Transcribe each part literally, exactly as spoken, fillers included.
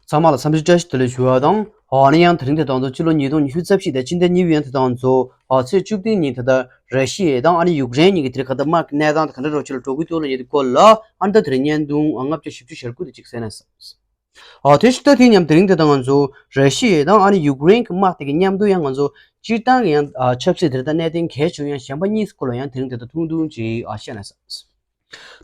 ཚང་མ་ལ་འཚམས་འདྲི་བཀྲ་ཤིས་བདེ་ལེགས་ཞུ་བ་དང་། ཨ་ནི་ཡང་དེ་རིང་དེ་དང་དུ་སྤྱི་ལོ་ཉིས་སྟོང་ཉི་ཤུ་རྩ་བཞི་དང་སྤྱི་ཟླ་གཉིས་པའི་ཡང་དེ་དང་དུ་ཨ་ཚེས་བཅུ་བདུན་ཉིན་ད་ལྟ་ར་ཤི་ཡ་དང་ཨ་ནི་ཡུཀ་རེན་གཉིས་ཀྱི་དེར་ག་ད་དམག་གི་གནས་སྟངས་དེ་ག་འདྲ་རོ་ཅིག་ལ་འགྲོ་གི་འདུག་ལ་ཡ་དེ་སྐོར་ལ་ཨ་ནི་ད་དེ་རིང་བརྙན་ཐུང་ལྔ་བརྒྱ་བཞི་བཅུ་ཞེ་དགུ་དེ་ཅིག་གསན་ན་བསམ། ཨ་དེ་ཤུ་ད་དེ་མཉམ་དེ་རིང་དེ་དང་ང་ཚོ་ར་ཤི་ཡ་དང་ཨ་ནི་ཡུཀ་རེན་གྱི་དམག་དེ་གི་མཉམ་དུ་ཡང་ང་ཚོ་སྤྱིར་བཏང་གི་ཡང་ཨ་ཆབ་སྲིད་དེར་ད་གནད་དོན་གལ་ཆེ་བ་ཡང་གཞན་པ་གཉིས་སྐོར་ལ་ཡང་དེ་རིང་དེ་ད་ཐུང་ཐུང་ཅིག་ཨ་བཤད་ན་བསམ།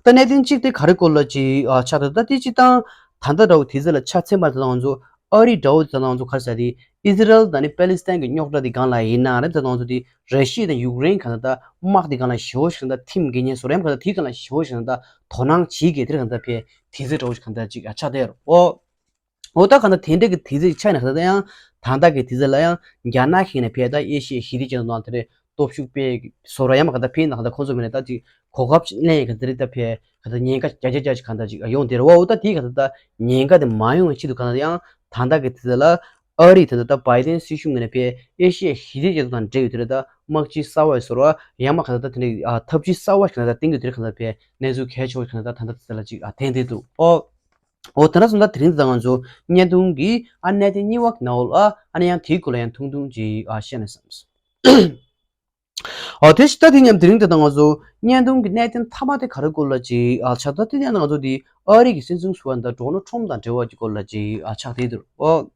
ད་གནད་དོན་གཅིག་དེ་ག་རེ་སྐོར་ལ་ཅིག་ཨ་ཆགས་ད་ད་དེ་སྤྱིར་བཏང་ད་ལྟ་འདྲ་བོ་དེ་ཚོ་ལ་ཆ་མཚོན་པ་ད་ང་ཚོ་ཨ་རི་འདྲ་བོ་དེ་ད་ང་ཚོ་ག་རེ་ཟེར་དེ་ཨི་ཟི་རལ་དང་ནི་པེ་ལི་སི་ཐན་གྱི་རྙོག་དྲ་དེ་སྒང་ལ་ཡིན་ན་རེད། ད་ང་ཚོ་དེ་ར་ཤི་ཡ་དང་ཡུཀ་རེན་ག་ད་ད་དམག་དེ་སྒང་ལ་ཞེ་པོ་ཞིག་ད་ཐིམ་དགོས་ཉེན་བཟོ་རེམ་ག་ད་དེ་སྒང་ལ་ཞེ་པོ་ཞིག་ད་དོ་སྣང་བྱེད་དགོས་དེར་ག་ད་ཕེ་དེ་ཚོ་འདྲ་བོ་ཞིག་ག་ད་ཅིག་ཨ་ཆགས་དེ་རོ། འོ་ད་ག་ད་དེ་འདྲ་གི་དེ་ཚོ་ཆགས་ན་ག་ད་ཡང་ད་ལྟ་གི་དེ་ཚོ་ལ་ཡང་རྒྱ་ནག་གི་ནས་ཕེ་ད་ཨེ་ཤི་ཡ་ཞི་བདེ་ཆེན་ནང་དེ་རེད། སྟོབས་ཤུགས་སྤེལ་བཟོ་ར་ཡ་མ་ག་ད་ཕན་ན་ག་ད་ཁོང་ཚོ་མི་ནས་ད་ཅིག་གོ་སྐབས་ཅིག་ལེན་ག་ད་རེད། ད་ཕན་ག་ད་ཉེན་ཁ་རྒྱ་ཆེ་རྒྱ་ཆེ་ག་ད་ཅིག་ཡོང་དེ་ར་བ། འོ་ད་དེ་ག་ད་ད་ཉེན་ཁ་དེ་མ་ཡོང་བའི་ཆེད་དུ་ག་ད་ཡང་ད་ལྟ་གི་དེ་ལ་ཨ་རི་ད་ད་ད་བའི་ཏན་སྲིད་གཞུང་ངོས་ནས་ཕན་ཨེ་ཤི་ཡ་ཞི་བདེ་རྒྱ་མཚོ་དང་འབྲེལ་ཡོད་དེ་ར་ད་དམག་སྤྱི་གསར་བ་བཟོ་ར་ཡ་མ་ག་ད་ད་དེ་འདྲ་ཐབས་ཇུས་གསར་བ་ཞིག་ག་ད་བཏིང་གི་དེ་ར་ག་ད་ཕན་གནས་ཚུལ་གལ་ཆེ་བ་ག་ད་ད་ད་ད་ལ་ཅིག་ཐེན་དེ་འདུག་ཨོ། འོ་དེ་འདྲ་སོང་ད་དེ་རིང་ད་ང་ཚོ་བརྙན་ཐུང་གི་ཨ་གནད་དོན་གཉིས་པ་གི་ནང་ལ་ཨ་ནི་ཡང་དེའི་སྐོར་ལ་ཡང་ཐུང་ཐུང་ཅིག་ཨ་བཤད་ན་བསམ། ཨ་དེ་ཤི་ད་དེ་མཉམ་དེ་རིང་དེ་དང་ང་ཚོ་བརྙན་ཐུང་གི་གནད་དོན་མཐའ་མ་དེ་ག་རེ་སྐོར་ལ་ཅིག་ཨ་ཆགས་ད་དེ་ཡང་ང་ཚོ་དེ་ཨ་རི་གི་སྲིད་འཛིན་ཟུར་པ་ད་ཌོ་ནལ་ཊམ་དང་འབྲེལ་བ་གི་སྐོར་ལ་ཅིག་ཨ་ཆགས་དེ་འདུག་ཨོ།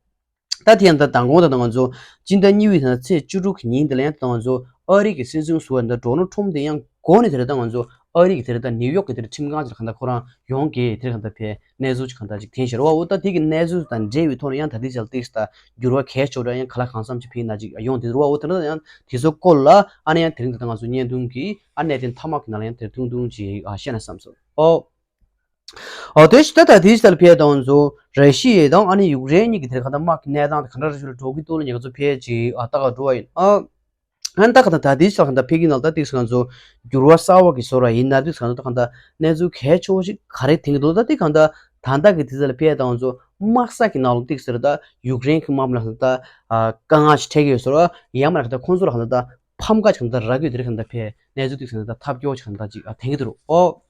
ད་དེ་ཡང་ད་མདང་དགོང་ད་ང་ཚོ་སྤྱི་ཟླ་གཉིས་པའི་ད་ཚེས་བཅུ་དྲུག་གི་ཉིན་དེ་ལ་ཡང་ད་ང་ཚོ་ཨ་རི་གི་སྲིད་འཛིན་ཟུར་པ་ད་ཌོ་ནལ་ཊམ་དེ་ཡང་འགོ་ནས་དེ་རེད། ད་ང་ཚོ་ཨ་རི་གི་དེ་རེད་ད་ནིའུ་ཡོག་གི་དེ་རེད་ཁྲིམས་ཁང་ཅིག་ལ་གང་ད་ཁོ་རང་ཡོང་གི་དེ་རེད་གང་ད་ཕེ་གནས་ཚུལ་ཅིག་གང་ད་ཅིག་ཐེན་ཤར་བ། འོ་ད་དེ་གི་གནས་ཚུལ་དང་འབྲེལ་བའི་ཐོག་ནས་ཡང་ད་དེ་ཅལ་ཏིགས་ད་འགྱུར་བ་གལ་ཆེ་བ་ཡང་ག་ལ་གང་འཚམ་ཅིག་ཕིན་ན་ཅིག་ཡོང་དེ་རུ་བ། འོ་དེ་འདྲ་ཡང་དེ་ཚོ་སྐོར་ལ་ཨ་ནི་ཡང་དེ་རིང་ད་ང་ཚོ་བརྙན་ཐུང་གི་ཨ་གནད་དོན་མཐའ་མ་གི་ནང་ལ་ཡང་དེ་ཐུང་ཐུང་ཅིག་ཨ་བཤད་ན་བསམ་སོང་། ཨོ། ཨོ་དེ་ཤི་ད་ད་དེ་ཤི་ད་ལ་ཕེ་ད་ང་ཚོ་ར་ཤི་ཡ་དང་ཨ་ནི་ཡུཀ་རེན་གཉིས་ཀྱི་དེ་རེད་གང་ད་དམག་གི་གནས་སྟངས་དེ་ག་འདྲ་ར་ཤི་ལ་འགྲོ་གི་འདུག་ལ་ཉེ་ང་ཚོ་ཕེ་ཅིག་ཨ་ལྟ་ག་འགྲོ་བ་ཡིན། ཨ། ཨ་ནི་ད་ག་ད་ད་དེ་ཤི་ད་ག་ད་ཕེ་གི་ནང་ད་ཏིག་སི་ང་ཚོ་འགྱུར་བ་གསར་བ་གི་བཟོ་ར་ཡིན་ན་ཏིག་སི་ང་ཚོ་ད་ག་ད་གནས་ཚུལ་གལ་ཆེ་བོ་ཞིག་ག་རེ་ཐེན་གི་འདུག་ད་ཏིག་གང་ད་ད་ད་གི་དེ་ཚོ་ལ་ཕེ་ད་ང་ཚོ་དམག་ས་གི་ནང་ལ་ཏིག་སི་ར་ད་ཡུཀ་རེན་གི་དམག་མི་ལ་གང་ད་ཨ་དཀའ་ངལ་ཞིག་འཕྲད་གི་ཡོད་བཟོ་ར་ཡང་མ་ན་གང་ད་ཁོང་ཚོ་ལ་གང་ད་ཕམ་ཁ་ཞིག་གང་ད་རག་གི་ཡོད་དེ་རེད། གང་ད་ཕེ་གནས་ཚུལ་ཏིག་སི་ང་ད་ཐབས་སྐྱོ་ཞིག་གང་ད་ཅིག་ཨ་ཐེན་གི་འདུག་རོ། ཨོ།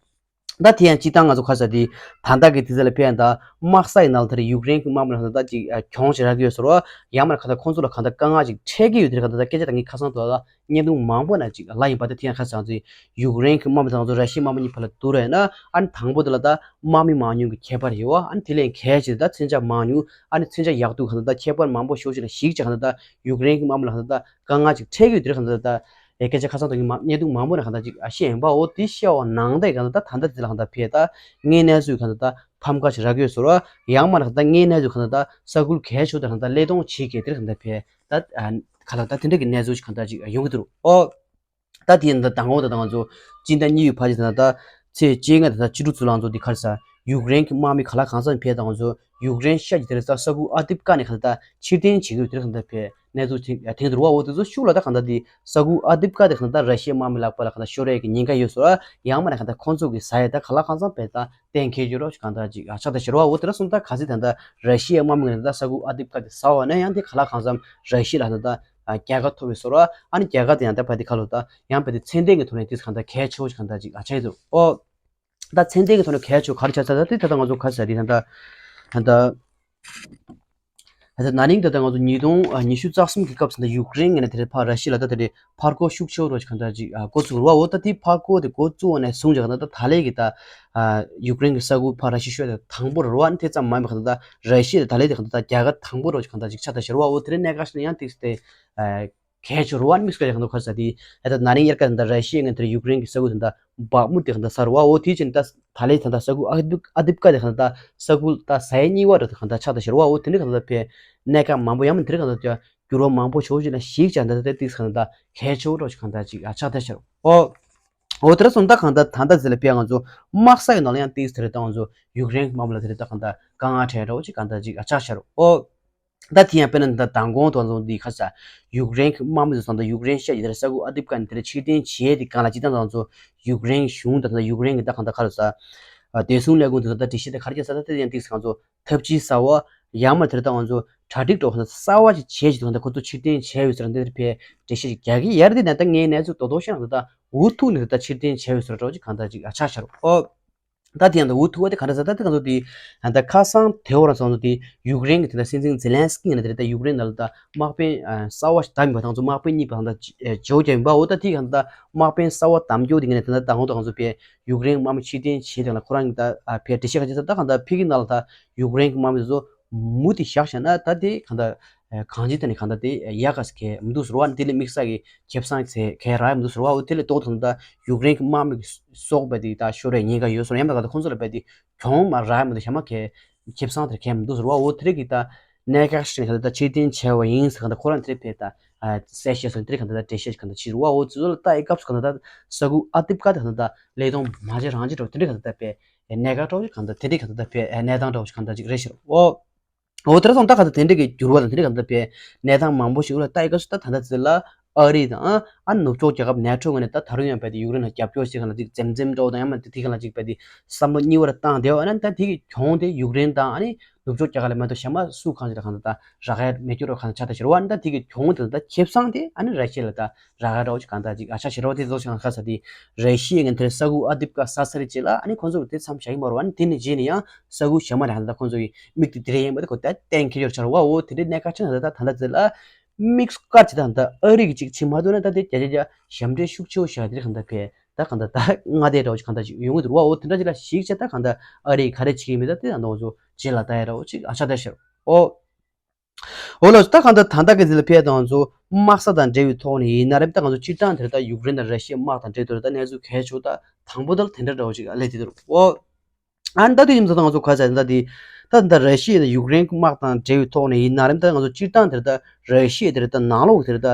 ད་དེ་ཡང་སྤྱི་བཏང་ང་ཚོ་ཁ་ས་དེ་ད་ལྟ་གི་དེ་ཚོ་ལ་ཕན་ད་དམག་ས་ཡི་ནང་ལ་དེར་ཡུཀ་རེན་གྱི་དམག་མི་ལ་ད་ལྟ་ཅིག་གྱོང་ཞིག་རག་གི་ཡོད་ཟེར་བ། ཡང་མ་ཁ་ད་ཁོང་ཚོ་ལ་གང་ལྟར་དཀའ་ངལ་ཅིག་འཕྲད་ཀྱི་ཡོད་དེར་གང་ལྟར་ད་སྐད་ཆ་ད་ངས་ཁ་སང་དུ་ལ་བརྙན་ཐུང་མང་པོ་ན་ཅིག་ལ་ཡིན་པ་དེ་དེ་ཡང་ཁ་སང་ཚོ་ཡུཀ་རེན་གྱི་དམག་མི་དང་ང་ཚོ་ར་ཤི་ཡའི་དམག་མི་གཉིས་བར་ལ་བསྡུར་ཡོད་ན་ཨ་ནི་དང་པོ་དེ་ལ་ད་དམག་མི་མང་ཉུང་གི་ཁྱད་པར་ཡོད་བ། ཨ་ནི་དེ་ལས་གལ་ཆེ་ད་མཚོན་ཆ་མང་ཉུང་ཨ་ནི་མཚོན་ཆ་ཡག་སྡུག་གང་ལྟར་ད་ཁྱད་པར་མང་པོ་ཞོག་ཅིག་ལ་ཞིག་ཅིག་གང་ལྟར་ད་ཡུཀ་རེན་གྱི་དམག་མི་ལ་གང་ལྟར་ད་དཀའ་ངལ་ཅིག་འཕྲད་ཀྱི་ཡོད་དེར་གང་ལྟར་ད། ཨེ་སྐད་ཆ་ཁ་སང་དུ་ངས་མ་བརྙན་ཐུང་མང་པོ་ནས་གང་ལྟར་ཅིག་ཨ་ཤེས་ཡིན་པ། འོ་དེ་ཤེས་པ་ནང་དེ་གང་ལྟར་ད་ད་ལྟ་དེ་ལ་གང་ལྟར་ཕེ་ད་དངོས་གནས་ཚུལ་གང་ལྟར་ད་ཕམ་ཁ་ཞིག་རག་གི་ཡོད་ཟེར་བ། ཡང་མ་ན་གང་ལྟར་དངོས་གནས་ཚུལ་གང་ལྟར་ད་ས་ཁུལ་གལ་ཆེ་བ་དེ་གང་ལྟར་སླད་གཏོང་བྱེད་མཁན་དེར་གང་ལྟར་ཕེ་ད་ཨ་ག་ལ་ད་དེ་འདྲ་གི་གནས་ཚུལ་ཞིག་གང་ལྟར་ཅིག་ཡོང་གི་འདུག་ཨོ། ད་དེ་ཡིན་ད་དང་པོ་ད་ང་ཚོ་སྤྱི་ཟླ་གཉིས་པའི་བར་གྱི་ད་ད་ཚེས་བཅོ་ལྔ་ད་ད་བཅུ་དྲུག་ཚོ་ལ་ང་ཚོ་འདི་ག་རེ་ཟེར་ཡུཀ་རེན་གྱི་དམག་མི་ག་ལ་གང་འཚམ་ཕེ་ད་ང་ཚོ་ཡུཀ་རེན་ཤར་གྱི་དེར་ད་ས་ཁུལ་ཨ་དིབ་ཀ་ནས་གང་ལྟར་ད་ཕྱིར་འཐེན་བྱེད་ཀྱི་ཡོད་དེར་གང་ལྟར་ཕེ། གནས་ཚུལ་ཐེངས་ཐེངས་དུ་རུ་བ། འོ་དེ་ཚོ་ཤུགས་ལ་ད་གང་ལྟར་དེ་ས་ཁུག་ཨ་དིབ་ཀ་དེ་གང་ལྟར་ར་ཤི་ཡའི་དམག་མི་ལག་པ་ལ་གང་ལྟར་ཤོར་ཡས་ཀྱི་ཉེན་ཁ་ཡོད་སོ། ཡང་མ་ན་གང་ལྟར་ཁོང་ཚོ་གི་ཟ་ཡས་ད་ག་ལ་གང་འཚམ་བས་ད་གཏན་འཁེལ་གྱི་རོ་གང་ལྟར་ཅིག་ཆགས་ད་ཤར་བ། འོ་དེ་ར་སོང་ད་ག་ཚོད་ད་ལྟ་ར་ཤི་ཡའི་དམག་མི་ལ་ད་ས་ཁུག་ཨ་དིབ་ཀ་དེ་ཟ་བ་ན་ཡང་དེ་ག་ལ་གང་འཚམ་ར་ཤི་ཡ་ལ་ད་ད་རྒྱལ་ཁ་ཐོབ་ཡོད་སོ། ཨ་ནི་རྒྱལ་ཁ་དེ་ཡང་ད་བ་དེ་ཁ་ལོ་ད་ཡང་བ་དེ་མཚན་ལྡན་གྱི་ཐོག་ནས་དེ་གང་ལྟར་གལ་ཆེ་བོ་ཞིག་གང་ལྟར་ཅིག་ཆགས་ཡོད་དོ། འོ། ད་མཚན་ལྡན་གྱི་ཐོག་ནས་གལ་ཆེ་བ་ག་རེ་ཆགས་ས་ད་དེ་ད་ལྟ་ང་ཚོ་ག་རེ་ཟ་དེ་ད་ལྟ་ད་ལྟ་ད་ལྟ་ན་ནིང་ད་ལྟ་ང་ཚོ་ཉིས་སྟོང་ཉི་ཤུ་རྩ་གསུམ་གྱི་སྐབས་སུ་ད་ཡུཀ་རེན་ངོས་ནས་དེ་རེད་ཕ་ར་ཤི་ཡ་ལ་ད་དེ་རེད་ཕར་རྒོལ་ཤུགས་ཆེ་བོ་རོ་ཞིག་གང་ལྟར་ཅིག་འགོ་བཙུགས་རོ་བ། འོ་ད་དེ་ཕར་རྒོལ་དེ་འགོ་བཙུགས་པ་ནས་བཟུང་ཅིག་གང་ལྟར་ད་ད་ལས་ཀྱི་ད་ཡུཀ་རེན་གྱི་ས་ཁུལ་ཕ་ར་ཤི་ཤོད་དེ་དང་པོ་རོ་བ། ཨ་ནི་དེ་ཙམ་མ་ཡིན་པ་གང་ལྟར་ད་ར་ཤི་ཡ་ད་ད་ལས་དེ་གང་ལྟར་ད་རྒྱལ་ཁ་དང་པོ་རོ་ཞིག་གང་ལྟར་ཅིག་ཆགས་ད་ཤར་བ། འོ་དེ་རེད་གནད་འགག་ཞིག་ན་ཡང་ཏིག་སྟེ། གལ་ཆེ་རུ་བ་ནི་དམིགས་བསལ་ཡག་འདུག་ཁ་ས་དེ་ད་ནང་ཡར་ཀ་ད་ར་ཤི་ཡ་ངན་དེར་ཡུཀ་རེན་གྱི་ས་ཁུལ་དེ་འདྲ་བག་མུ་དེ་ག་འདྲ་ས་རུ་བ། འོ་དེ་ཕྱིན་ད་ད་ལས་ད་ད་ས་ཁུལ་ཨ་དིབ་ཨ་དིབ་ཀ་དེ་ག་ད་ས་ཁུལ་ད་ས་ཡ་གཉིས་བ་རུ་དེ་ག་འདྲ་ཆགས་ད་ཤར་བ། འོ་དེ་འདྲ་ག་ད་ཕེ་གནད་འགག་མང་པོ་ཡང་མིན་དེ་ག་ད་འགྱུར་བ་མང་པོ་ཞོག་ཅིག་ན་ཞིག་ཅང་ད་ད་ཏིག་ག་ད་གལ་ཆེ་བོ་རོ་ཞིག་ག་ད་ཅིག་ཆགས་ད་ཤར། འོ་འོ་དེ་ར་སོང་ད་ག་ད་ད་ད་ཟེར་ལ་ཕེ་ང་ཚོ་དམག་ས་ཡི་ནང་ལ་ཡང་ཏིག་དེ་རེད་ད་ང་ཚོ་ཡུཀ་རེན་གྱི་དམག་མི་ལ་དེ་རེད་ད་ག་ད་དཀའ་ངལ་འཕྲད་རོ་ཅིག་ག་ད་ཅིག་ཆགས་ཤར། འོ། ད་དེ་ཡང་དཔེར་ན་ད་མདང་དགོང་དུ་ང་ཚོ་འདི་ཁ་ས་ཡུཀ་རེན་གྱི་དམག་མི་ཚོ་དང་ད་ཡུཀ་རེན་ཤ་ཡི་དེར་ས་ཁུག་ཨ་དིབ་ཀ་ནས་དེར་ཕྱིར་འཐེན་བྱས་དེ་གང་ལ་ཅི་ད་ང་ཚོ་ཡུཀ་རེན་གཞུང་དང་ད་ཡུཀ་རེན་གྱི་ད་གང་ད་ཁ་ལ་ས་བདེ་སྲུང་ལས་ཁུངས་དེ་ད་འགྲེལ་བཤད་དེ་ག་རེ་བྱས་ས་ད་དེ་ཡང་ཏིག་ང་ཚོ་ཐབས་ཇུས་གསར་བ་ཡང་མ་དེར་ད་ང་ཚོ་གྲ་སྒྲིག་འགྲོ་གང་ད་གསར་བ་ཞིག་བྱས་ཞིག་ད་ཁོ་ཚོ་ཕྱིར་འཐེན་བྱས་ཡོད་ཟེར་འདིར་ཕེ་འགྲེལ་བཤད་ཅིག་རྒྱག་གི་ཡར་དེ་ནས་ད་ངའི་གནས་ཚུལ་རྡོག་རྡོག་ཤེས་ན་ད་འུ་ཐུག་ནས་ད་ཕྱིར་འཐེན་བྱས་ཡོད་ཟེར་འགྲོ་ཅིག་གང་ད་ཅིག་ཆགས་ཤར། ཨོ། ད་དེ་ཡང་ད་འུ་ཐུག་པ་དེ་ག་འདྲ་ཟེར། ད་དེ་ང་ཚོ་དེ་ད་ཁ་སང་དེ་འོ་རང་སོང་ཚོ་དེ་ཡུཀ་རེན་གྱི་དེ་ད་སྲིད་འཛིན་ཛེ་ལན་སི་ཀི་ཡིན་ན་དེ་རེད། ད་ཡུཀ་རེན་ནང་ལ་ད་དམག་དཔོན་གསར་པ་ཞིག་བདམས་པ་དང་ཚོ་དམག་དཔོན་གཉིས་པ་དང་ད་ཇོ་རྒྱ་ཡིན་པ། འོ་ད་དེ་ག་ད་དམག་དཔོན་གསར་པ་བདམས་རྒྱུ་དེ་ངས་ད་ད་ང་ཚོ་ག་ཚོ་པས་ཡུཀ་རེན་དམག་མི་ཕྱིར་འཐེན་བྱེད་དེ་ལ་ཁོ་རང་གི་ད་ཕེ་འགྲེལ་བཤད་ག་ཅི་ད་ད་ག་ད་ཕེ་གི་ནང་ལ་ད་ཡུཀ་རེན་གྱི་དམག་མི་ཚོ་མུ་མཐུད་བཞག་བཞག་ན་ད་དེ་ག་ད་གང་ཅི་ད་ནི་ག་ད་དེ་ཡག་ག་ཟེར་གི་མི་འདུག་ཟེར་བ། དེ་ལས་དམིགས་བསལ་གྱི་ཁེ་བཟང་ཟེར་ག་རག་མི་འདུག་ཟེར་བ། འོ་དེ་ལས་ཏོག་ཙམ་ད་ཡུཀ་རེན་གྱི་དམག་མི་གི་སྲོག་བས་དེ་ད་ཤོར་བའི་ཉེན་ཁ་ཡོད་ཟེར། ཡང་ད་ག་ད་ཁོང་ཚོ་ལ་བས་དེ་གྱོང་མ་རག་མི་འདུག་ཞྭ་མ་གས་ཁེ་བཟང་དེར་གས་མི་འདུག་ཟེར་བ། འོ་དེ་རིགས་ཀྱི་ད་གནད་འགག་ཤིག་ག་ད་ད་ཕྱིར་འཐེན་བྱས་པ་ཡིན་ཟེར་ག་ད་ཁོ་རང་དེ་རིགས་བས་ད་གསལ་བཤད་སོང་དེ་རིགས་ག་ད་ད་འགྲེལ་བཤད་ག་ད་ཅིག་རུ་བ། འོ་དེ་ཚོ་ལ་ལྟ་ཡི་སྐབས་སུ་ག་ད་ད་ས་ཁུག་ཨ་དིབ་ཀ་དེ་ག་ད་ད་ལས་དོན་མ་བྱེད་རང་བྱེད་འགྲོ་དེ་རིགས་ག་ད་ད་བས་གནད་འགག་འདྲ་བོ་ཞིག་ག་ད་དེ་རིགས་ག་ད་ད་བས་གནས་སྟངས་འདྲ་བོ་ཞིག་ག་ད་ཅིག་རེད་ཤག་འོ། འོ་དེ་ར་སོང་ད་ག་ད་དེ་འདྲ་གི་འགྱུར་བ་དང་དེ་འདྲ་ག་ད་བས་གནས་སྟངས་མང་པོ་ཞིག་ལ་ལྟ་ཡི་སྐབས་སུ་ད་ད་ད་ཚེ་ལ་ཨ་རི་དང་ཨ་ནུབ་ཕྱོགས་རྒྱལ་ཁབ་ནེ་ཊོ་ངོས་ནས་ད་ད་རུང་ཡང་བས་དེ་ཡུཀ་རེན་ལ་རྒྱབ་སྐྱོར་བྱེད་ག་ལ་ཅིག་འཛེམ་འཛེམ་འདྲ་བོ་དང་ཡང་མ་དེ་དེ་ག་ལ་ཅིག་བས་དེ་བསམ་བློ་གཉིས་བར་བཏང་བསྡད་པ་ན་ད་དེ་གི་གྱོང་དེ་ཡུཀ་རེན་དང་ཨ་ནི་ནུབ་ཕྱོགས་རྒྱལ་ཁབ་ལ་མ་གཏོགས་གཞན་མ་སུ་གང་ཞིག་ལ་གང་ད་ད་རག་ཡ་མེད་རྒྱུ་རོ་གང་ཆགས་ད་ཤོར་བ། ཨ་ནི་ད་དེ་གི་གྱོང་དེ་ད་ཁེ་བཟང་དེ་ཨ་ནི་ར་ཤི་ཡ་ལ་ད་རག་ཡ་འདྲ་བོ་ཅིག་གང་ད་ཅིག་ཨ་ཆ་ཤི་རོ་དེ་ཚོ་ཞིག་གང་ཁ་ས་དེ་ར་ཤི་ཡ་ངན་དེར་ས་ཁུག་ཨ་དིབ་ཀ་ས་ས་རི་ཅེ་ལ་ཨ་ནི་ཁོང་ཚོ་དེ་མཚམས་བཞག་གི་མ་རོ། ཨ་ནི་དེ་ནི་རྗེས་ནས་ཡང་ས་ཁུག་གཞན་མ་ལ་གང་ད་ཁོང་ཚོ་གི་མིག་དེ་དེ་རེ་ཡིན་པ་དེ་ཁོ་ད་གཏན་འཁེལ་ཡོད་ཆར་བ། འོ་དེ་འདྲའི་གནད་འགག་ཆེ་ན་ད་ད་ད་ད་ལ་དམིགས་སུ་བཀར་ཅིག་ད་ད་ཨ་རི་གི་ཅིག་ཕྱི་མ་གཏོགས་ན་ད་དེ་རྒྱ་རྒྱ་རྒྱ་ཞབས་འདྲེན་ཤུགས་ཆེ་བོ་བཞག་དེ་གང་ད་ཕེ་ད་གང་ད་ད་མངའ་སྡེ་འདྲ་བོ་ཅིག་གང་ད་ཅིག་ཡོང་གི་འདུག་བ། འོ་དེ་འདྲ་ཅིག་ལ་གཞིགས་བྱས་ད་གང་ད་ཨ་རི་ག་རེ་བྱེད་ཀྱི་མེད་ད་དེ་ད་འདྲ་བོ་ཚོ་རྗེས་ལ་ལྟ་ཡ་འདྲ་བོ་ཅིག་ཨ་ཆ་ད་ཤར། འོ། འོ་ལགས་སོ། ད་གང་ལྟར་ད་ལྟ་གི་འདི་ལ་ཕེབས་དང་ཚོ་དམག་ས་དང་འབྲེལ་བའི་ཐོག་ནས་ཡིན་ན་རེད། ད་ང་ཚོ་སྤྱིར་བཏང་དེར་ད་ཡུཀ་རེན་དང་ར་ཤི་ཡའི་དམག་དང་འབྲེལ་དུ་རེད། ད་གནས་ཚུལ་གལ་ཆེ་ད་དང་པོ་ད་ལ་དེ་འདྲ་འདྲ་བོ་ཅིག་སླེབས་དེ་འདུག་འོ། ཨ་ནི་ད་དུས་ཡིན་ཚོ་ད་ང་ཚོ་ག་ཚ་ད་དེ་ད་ད་ར་ཤི་ཡ་དང་ཡུཀ་རེན་དམག་དང་འབྲེལ་བའི་ཐོག་ནས་ཡིན་ན་རེད། ད་ང་ཚོ་སྤྱིར་བཏང་དེར་ད་ར་ཤི་ཡ་དེར་ད་ནང་ལོགས་དེར་ད་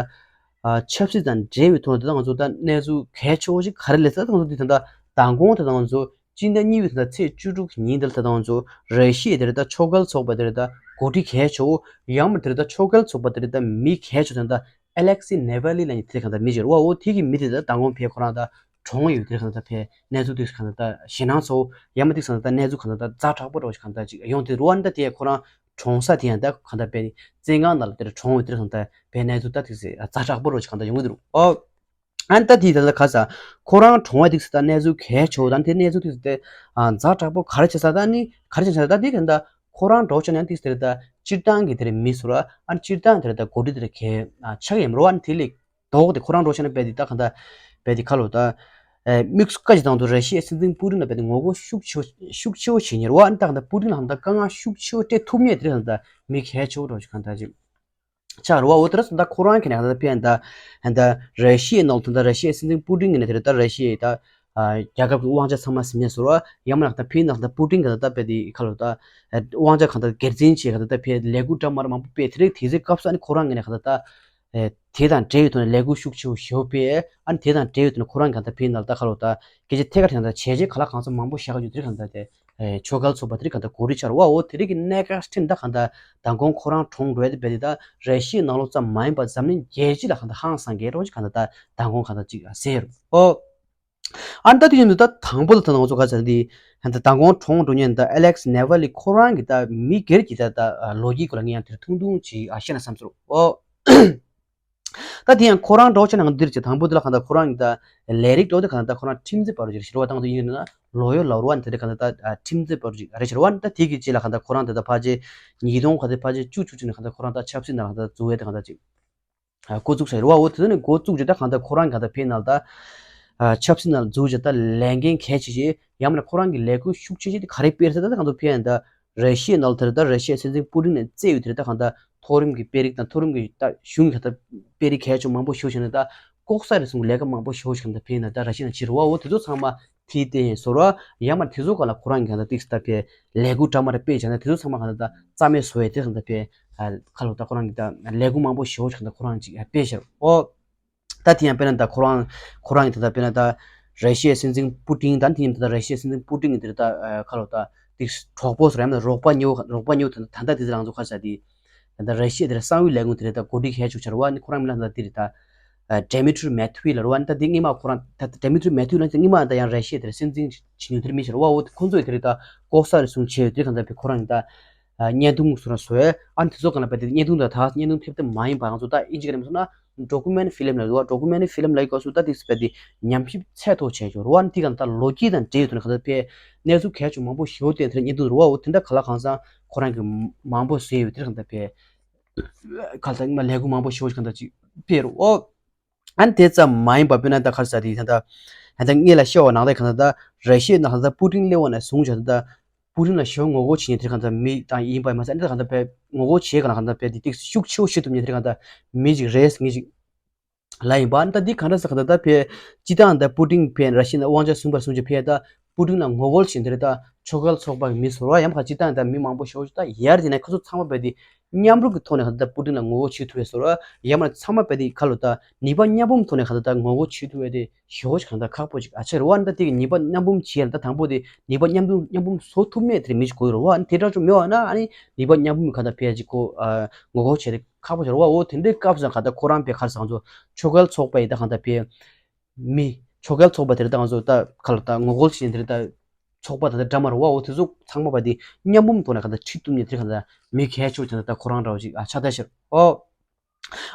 ཆབ་སྲིད་དང་འབྲེལ་བའི་ཐོག་ནས་ད་ང་ཚོ་ད་གནས་ཚུལ་གལ་ཆེ་བོ་ཞིག་ག་རེ་སླེབས་ད་ད་ང་ཚོ་དེ་ད་ད་མདང་དགོང་དེ་ད་ང་ཚོ་སྤྱི་ཟླ་གཉིས་པའི་ད་ཚེས་བཅུ་དྲུག་ཉིན་དེར་ད་ང་ཚོ་ར་ཤི་ཡའི་དེར་ད་ཆོས་འགལ་ཚོགས་པ་དེར་ད་འགོ་ཁྲིད་གལ་ཆེ་བོ་ཡང་མ་དེར་ད་ཆོས་འགལ་ཚོགས་པ་དེར་ད་མི་གལ་ཆེ་བོ་དེ་ད་ཨེ་ལེག་སི་ནེ་ཝ་ལི་ལབ་མཁན་དེ་གང་ད་མི་ཞིག་རེད་བ། འོ་དེ་གི་མི་དེ་ད་མདང་དགོང་ཕེ་ཁོ་རང་ད་གྲོངས་ཡོད་དེ་གང་ད་ཕེ་གནས་ཚུལ་དེ་གང་ད་ཞེད་སྣང་ཚོ་ཡང་མ་དེ་གང་ད་གནས་ཚུལ་གང་ད་ཛ་དྲག་པོ་རོ་གང་ད་ཅིག་ཡོང་དེ་རུ་བ་ད་དེ་ཁོ་རང་གྲོངས་ས་དེ་ཡང་ད་གང་ད་ཕེ་བཙོན་ཁང་ནང་ལ་དེར་གྲོངས་ཡོད་དེ་གང་ད་ཕེ་གནས་ཚུལ་ད་དེ་ཛ་དྲག་པོ་རོ་གང་ད་ཡོང་གི་འདུག་འོ། ཨ་ནི་ད་དེའི་ད་ལྟ་ཁ་ས་ཁོ་རང་གྲོངས་པ་དེ་ད་གནས་ཚུལ་གལ་ཆེ་བོ་དང་དེ་གནས་ཚུལ་དེ་ད་ཛ་དྲག་པོ་ག་རེ་བྱས་ས་ད་ནི་ག་རེ་བྱས་ས་ད་དེ་ག་ད་ཁོ་རང་འགྲོ་ཆ་ནས་དེ་ད་སྤྱིར་བཏང་གི་དེ་རེད་མི་སུ་ར་ཨ་ནི་སྤྱིར་བཏང་དེ་རེད་ད་འགོ་ཁྲིད་དེ་རེད་གལ་ཆགས་ཡིན་རོ། ཨ་ནི་དེ་ལས་ལྡོག་དེ་ཁོ་རང་འགྲོ་ཆ་ནས་བས་དེ་ད་ག་ད་བས་དེ་ཁ་ལོ་ད་དམིགས་སུ་བཀར་ཅིག་དང་དུ་ར་ཤི་ཡའི་སྲིད་འཛིན་པུ་ཏིན་ལ་བས་དེ་ངོ་རྒོལ་ཤུགས་ཆེ་ཤུགས་ཆེ་བོ་བྱེད་ཉེར་བ། ཨ་ནི་ད་ག་ད་པུ་ཏིན་ལ་ད་དཀའ་ངལ་ཤུགས་ཆེ་བོ་སྤྲད་ཐུབ་ཉེ་དེ་རེད་ད་མི་གལ་ཆེ་བོ་འགྲོ་ཆ་གང་ད་ཅིག་ཆགས་རེད་བ། འོ་དེ་ར་སོང་ད་ཁོ་རང་གི་ནས་ད་ཕན་ད་ཧན་ད་ར་ཤི་ཡའི་ནང་ལ་ད་ར་ཤི་ཡའི་སྲིད་འཛིན་པུ་ཏིན་གི་ནས་དེ་རེད་ད་ར་ཤི་ཡའི་ད་རྒྱལ་ཁབ་ཀྱི་དབང་ཆ་ཚང་མ་ཟིན་ནས་ཟོར་བ་ཡང་མ་ན་ད་ཕན་ནང་ད་པུ་ཏིན་གི་ད་ད་ཕན་དེ་ཁ་ལོ་ད་དབང་ཆ་གང་ད་སྒེར་འཛིན་བྱས་གང་ད་ད་ཕན་ལས་འགུལ་འདྲ་མ་ར་མང་པོ་སྤེལ་དེ་རེད། དེ་ཚེ་སྐབས་སུ་ཨ་ནི་ཁོ་རང་གི་ནས་གང་ད་ད་དེ་དང་འབྲེལ་བའི་ཐོག་ནས་ལས་འགུལ་ཤུགས་ཆེ་བོ་ཞེ་པོ་སྤེལ། ཨ་ནི་དེ་དང་འབྲེལ་བའི་ཐོག་ནས་ཁོ་རང་གང་ད་ཕན་ནང་ད་ཁ་ལོ་ད་སྐད་ཆ་ཐད་ཀར་གང་ད་བྱས་རྗེས་ག་ལ་གང་ཚ་མང་པོ་བཞག་ག་ཡོད་དེ་རེད་གང་ད་དེ། ཆོས་འགལ་ཚོགས་པ་དེ་རིགས་གང་ལྟར་གོ་སྒྲིག་བྱ་རུ་བ། འོ་དེ་རིགས་ཀྱི་གནད་འགག་ཁྲིམས་ད་གང་ལྟར་མདང་དགོང་ཁོ་རང་གྲོངས་འགྲོ་ཡ་དེ་བས་དེ་ད་ར་ཤི་ཡའི་ནང་ལོགས་ཙམ་མ་ཡིན་པར་འཛམ་གླིང་རྒྱལ་སྤྱི་ལ་གང་ལྟར་ཧང་སང་གི་རོགས་ཀྱི་གང་ལྟར་ད་མདང་དགོང་གང་ལྟར་ཅིག་ཟེར་ཡོད་རུ། ཨོ། ཨ་ནི་ད་དུས་ཡིན་དུ་ད་དང་པོ་ལ་ད་ང་ཚོ་ག་ཚར་དེ་ད་མདང་དགོང་གྲོངས་འགྲོ་མཁན་ད་ཨེ་ལེག་སི་ནེ་ཝ་ལི་ཁོ་རང་གི་ད་མི་སྒེར་གྱི་ད་ད་ལོ་རྒྱུས་སྐོར་ལ་ངས་ཡང་དེར་ཐུང་ཐུང་ཅིག་ཨ་བཤད་ན་བསམ་ཚུལ་རུ། ཨོ། ད་དེ་ཡང་ཁོ་རང་འགྲོ་ཆ་ནང་འདིར་ཅིག་དང་པོ་འདི་ལ་གང་ལྟར་ཁོ་རང་གི་ད་ལས་རིགས་འགྲོ་དེ་གང་ལྟར་ཁོ་རང་ཁྲིམས་རྩོད་པ་རུ་ཅིག་ཞེ་དྲག་བཏང་དུ་ཡིན་ན་ལོ་ཡོད་ལ་རུ་བ་ནི་དེ་འདྲ་གང་ལྟར་ད་ཁྲིམས་རྩོད་པ་རུ་ཅིག་རེ་ཞེ་དྲག་བ་ནི་ད་དེ་གི་རྗེས་ལ་གང་ལྟར་ཁོ་རང་དེ་ད་ཕལ་ཆེར་ཉིས་སྟོང་ག་དེ་ཕལ་ཆེར་བཅུ་བཅུ་བཅུ་ནས་གང་ལྟར་ཁོ་རང་ད་ཆབ་སྲིད་ནང་ལ་གང་ལྟར་འཛུལ་བས་དེ་གང་ལྟར་ཅིག་འགོ་བཙུགས་ས་རུ་བ། འོ་དེ་ནས་འགོ་བཙུགས་རྗེས་ད་གང་ལྟར་ཁོ་རང་གང་ལྟར་ཕེབས་ནང་ད་ཆབ་སྲིད་ནང་ལ་འཛུལ་རྗེས་ད་ལས་འགན་གལ་ཆེ་ཆེ་ཡང་མིན་ན་ཁོ་རང་གི་ལས་འགུལ་ཤུགས་ཆེ་ཆེ་དེ་ག་རེ་སྤེལ་ས་ད་ད་གང་ལྟར་ཕེབས་ནང་ད། ར་ཤི་ཡའི་ནང་ལ་དེར་ད་ར་ཤི་ཡའི་སྲིད་འཛིན་པུ་ཏིན་ནས་བཙལ་ཡོད་དེར་ད་གང་ལྟར་མཐོ་རིམ་གྱི་དཔོན་རིགས་དང་མཐོ་རིམ་གྱི་ད་གཞུང་གི་ད་དཔོན་རིགས་གལ་ཆེ་མང་པོ་ཞུ་བྱས་ནས་ད་ལྐོག་ཟ་རེ་ཟུང་ལས་ཀ་མང་པོ་ཞུ་བྱས་ནས་ད་ཕེབས་ནས་ད་ར་ཤི་ཡ་ནང་ཕྱིར་བ། འོ་དེ་ཚོ་ཚང་མ་དེའི་སྟེང་བཟོ་ར་ཡང་མ་དེ་ཚོ་ག་ལ་ཁོ་རང་གི་གང་ལྟར་ཏིག་ད་ཕེ་ལས་འགུལ་འདྲ་མ་རེ་སྤེལ་བྱས་ནས་དེ་ཚོ་ཚང་མ་གང་ལྟར་ད་རྩ་མེད་བཟོ་བའི་དེ་གང་ལྟར་ཕེ་ཁ་ལོ་ད་ཁོ་རང་གི་ད་ལས་འགུལ་མང་པོ་ཞུ་བྱས་ནས་ཁོ་རང་ཅིག་སྤེལ་བྱས་འོ། ད་དེ་ཡང་དཔེར་ན་ད་ཁོ་རང་ཁོ་རང་གི་ད་ལྟ་དཔེར་ན་ད་ར་ཤི་ཡའི་སྲིད་འཛིན་པུ་ཏིན་ད་དེ་ཡང་ད་ལྟ་ར་ཤི་ཡའི་སྲིད་འཛིན་པུ་ཏིན་གི་དེ་ད་ཁ་ལོ་ད་དེ་གྲོགས་པོ་སོ་ར་ཡང་ན་རོགས་པ་ཉོ་རོགས་པ་ཉོ་ད་ད་ད་དེ་རང་ཚོ་ཁ་ས་དེ་ད་ལྟ་ར་ཤི་ཡ་དེ་གསང་བའི་ལས་ཁུངས་དེ་རེད་ད་གོ་སྒྲིག་ཧེ་ཆུག་ཆར་བ་ནི་ཁོ་རང་མི་ལ་ད་དེ་རེད་ད་ཌེ་མི་ཏྲི་མེ་ཐུ་ལ་ར་བ་ནི་ད་དེ་སྔོན་མ་ཁོ་རང་ད་ཌེ་མི་ཏྲི་མེ་ཐུ་ལ་དེ་སྔོན་མ་ད་ཡང་ར་ཤི་ཡ་དེ་རེད་སྲིད་འཛིན་ཆི་ཉུ་དེ་རེད་མི་ཆར་བ། འོ་དེ་ཁོ་ཚོ་ཡི་དེ་རེད་ད་ལྐོག་ཟ་རེ་ཟུང་བྱས་ཡོད་དེ་གང་ད་དེ་ཁོ་རང་ཡི་ད་བརྙན་ཐུང་སོ་ར་བཟོས་ཨ་ནི་དེ་ཚོ་གང་ལ་བས་དེ་བརྙན་ཐུང་ད་ད་བརྙན་ཐུང་ཕེབས་ཐབས་མ་ཡིན་པ་ང་ཚོ་ད་ཨིན་ཇི་ག་རེ་མ་སོང་ན། ཌོ་ཀུ་མེན་ཕི་ལིམ་ལབ་རེད་བ། ཌོ་ཀུ་མེན་ཕི་ལིམ་ལབ་སྐབས་སུ་ད་དེ་སྤེ་དེ་ཉམས་ཞིབ་ཚད་མཐོ་བྱས་ཡོད་རེད་བ། ཨ་ནི་དེ་ག་ད་ལོ་རྒྱུས་དང་འབྲེལ་ཡོད་དུས་ནས་ག་ད་ཕེ་གནས་ཚུལ་གལ་ཆེ་མང་པོ་ཞེ་པོ་བསྟན་དེ་རྙེད་ཐུབ་རེད་བ། འོ་དེ་འདྲ་ག་ལ་གང་འཚམ་ཁོ་རང་གི་མང་པོ་བཟོས་ཡོད་དེ་ག་ད་ཕེ་ག་ད་ལས་ཀ་མང་པོ་ཞེ་པོ་ག་ད་ཅིག་ཕེ་རེད་བ། ཨ་ནི་དེ་ཙམ་མ་ཡིན་པ་དཔེར་ན་ད་ག་རེ་ཟེར་དེ་ད་ད་ད་ངེད་ལ་ཤོད་པ་ནང་ལ་ག་ད་ད་ར་ཤི་ཡའི་ནང་ག་ད་པུ་ཏིན་སླེབས་པ་ནས་བཟུང་བྱས་ད་ད་པུ་ཏིན་ལ་ཞེ་པོ་ངོ་རྒོལ་བྱེད་མཁན་དེ་ག་ད་མི་དང་ཡིན་པ་མ་ཟད་ཨ་ནི་ད་ག་ད་ཕེ་ངོ་རྒོལ་བྱེད་ག་ལ་ག་ད་ཕེ་དེ་ཏིག་ཤུགས་ཆེ་བོ་བྱེད་ཐུབ་མཁན་དེ་ག་ད་མི་ཅིག་རེད་ངེད་ཅིག་ལ་ཡིན་པ། ཨ་ནི་ད་འདི་གང་འདྲ་ཟེར་ག་ད་ད་ཕེ་སྤྱི་བཏང་ད་པུ་ཏིན་ཕེ་ར་ཤི་ཡ་ནས་དབང་ཆ་བཟུང་བར་བཟུང་ཅི་ཕེ་ད་པུ་ཏིན་ལ་ངོ་རྒོལ་བྱེད་འདི་རེད། ད་ཕྱོགས་འགལ་ཚོགས་པ་གི་མི་ཟུར་བ་ཡང་ཁ་སྤྱི་བཏང་ད་མི་མང་པོ་ཞེ་པོ་ཅིག་ད་ཡར་དེ་ནས་ཁ་ཚོ་ཚང་མ་ཕེ་དེ་མཉམ་རུབ་ཀྱི་ཐོག་ནས་ག་ད་ད་པུ་ཏིན་ལ་ངོ་རྒོལ་བྱེད་ཐུབ་པའི་ཟུར་བ་ཡང་མ་ཚང་མ་ཕེ་དེ་ཁ་ལོ་ད་ནུས་པ་མཉམ་སྤུངས་ཐོག་ནས་ག་ད་ད་ངོ་རྒོལ་བྱེད་ཐུབ་པའི་དེ་ཞེ་པོ་ཅིག་ག་ད་ཁག་པོ་ཅིག་ཨ་ཆེ་རེད་བ། ཨ་ནི་ད་དེ་གི་ནུས་པ་མཉམ་སྤུངས་བྱེད་ཡ་ད་དང་པོ་དེ་ནུས་པ་མཉམ་སྤུངས་མཉམ་སྤུངས་བཟོ་ཐུབ་མེད་དེ་མི་ཅིག་དགོས་རེད་བ། ཨ་ནི་དེ་འདྲ་ཅིག་མེད་བ་ན་ཨ་ནི་ནུས་པ་མཉམ་སྤུངས་ག་ད་ཕེ་ཅིག་ཁོ་ཨ། ངོ་རྒོལ་བྱེད་དེ་ཁག་པོ་ཆགས་རེད་བ། འོ་དེ་འདྲའི་སྐབས་སུ་ག་ད་ཁོ་རང་ཕེ་ག་རེ་ཟེར་ང་ཚོ་ཕྱོགས་འགལ་ཚོགས་པ་ཡི་ད་གང་ད་ཕེ་མི་ཕྱོགས་འགལ་ཚོགས་པ་དེ་རེད། ད་ང་ཚོ་ད་ག་ལ་ད་ངོ་རྒོལ་བྱེད་དེ་རེད། ད་ཚོགས་པ་ད་ད་འདྲ་མ་རེད་བ། འོ་དེ་ཚོ་ཚང་མ་ཕེ་དེ་མཉམ་སྤུངས་ཐོག་ནས་ག་ད་ཁྲིད་ཐུབ་མཁན་དེ་རེད། ག་ད་མི་གལ་ཆེ་བོ་དེ་ད་ཁོ་རང་འདྲ་བོ་ཅིག་ཨ་ཆགས་བསྡད་ཤག་འོ།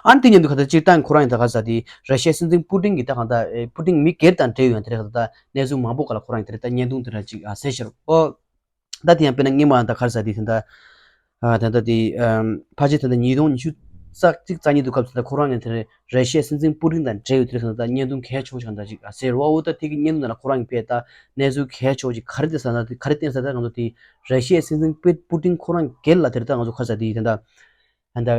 ཨ་ནི་དེ་མཉམ་དུ་ག་ད་སྤྱིར་བཏང་ཁོ་རང་ཡི་ད་ག་རེ་ཟེར་དེ་ར་ཤི་ཡའི་སྲིད་འཛིན་པུ་ཏིན་གྱི་ད་གང་ད་པུ་ཏིན་མི་སྒེར་དང་འབྲེལ་ཡོད་ཡང་དེ་རེད། ག་ད་གནས་ཚུལ་མང་པོ་སྒང་ལ་ཁོ་རང་ཡི་དེ་རེད་ད་བརྙན་ཐུང་དེ་འདྲ་ཅིག་ཨ་གསན་ཤག་འོ། ད་དེ་ཡང་དཔེར་ན་སྔོན་མ་ད་ག་རེ་ཟེར་དེ་ད་ལྟ་ཨ་ད་ལྟ་དེ་ཨམ་ཕལ་ཆེར་ད་ལྟ་ཉིས་སྟོང་ཉི་ཤུ་རྩ་གཅིག་རྩ་གཉིས་དུས་སྐབས་སུ་ད་ཁོ་རང་གི་དེ་རེད་ར་ཤི་ཡའི་སྲིད་འཛིན་པུ་ཏིན་དང་འབྲེལ་ཡོད་དེ་རེད། ད་ལྟ་བརྙན་ཐུང་གལ་ཆེ་བོ་ཞིག་ད་ལྟ་ཅིག་ཟེར་བ། འོ་ད་དེ་གི་བརྙན་ཐུང་ནང་ལ་ཁོ་རང་གི་དཔེ་ད་གནས་ཚུལ་གལ་ཆེ་བོ་ཅིག་ག་རེ་བསྟན་ས་ན་ག་རེ་བསྟན་ས་ད་ང་ཚོ་དེ་ར་ཤི་ཡའི་སྲིད་འཛིན་པུ་པུ་ཏིན་ཁོ་རང་སྒེར་ལ་དེ་རེད། ད་ང་ཚོ་ག་རེ་ཟེར་དེ་ད་ལྟ། ད་ལྟ་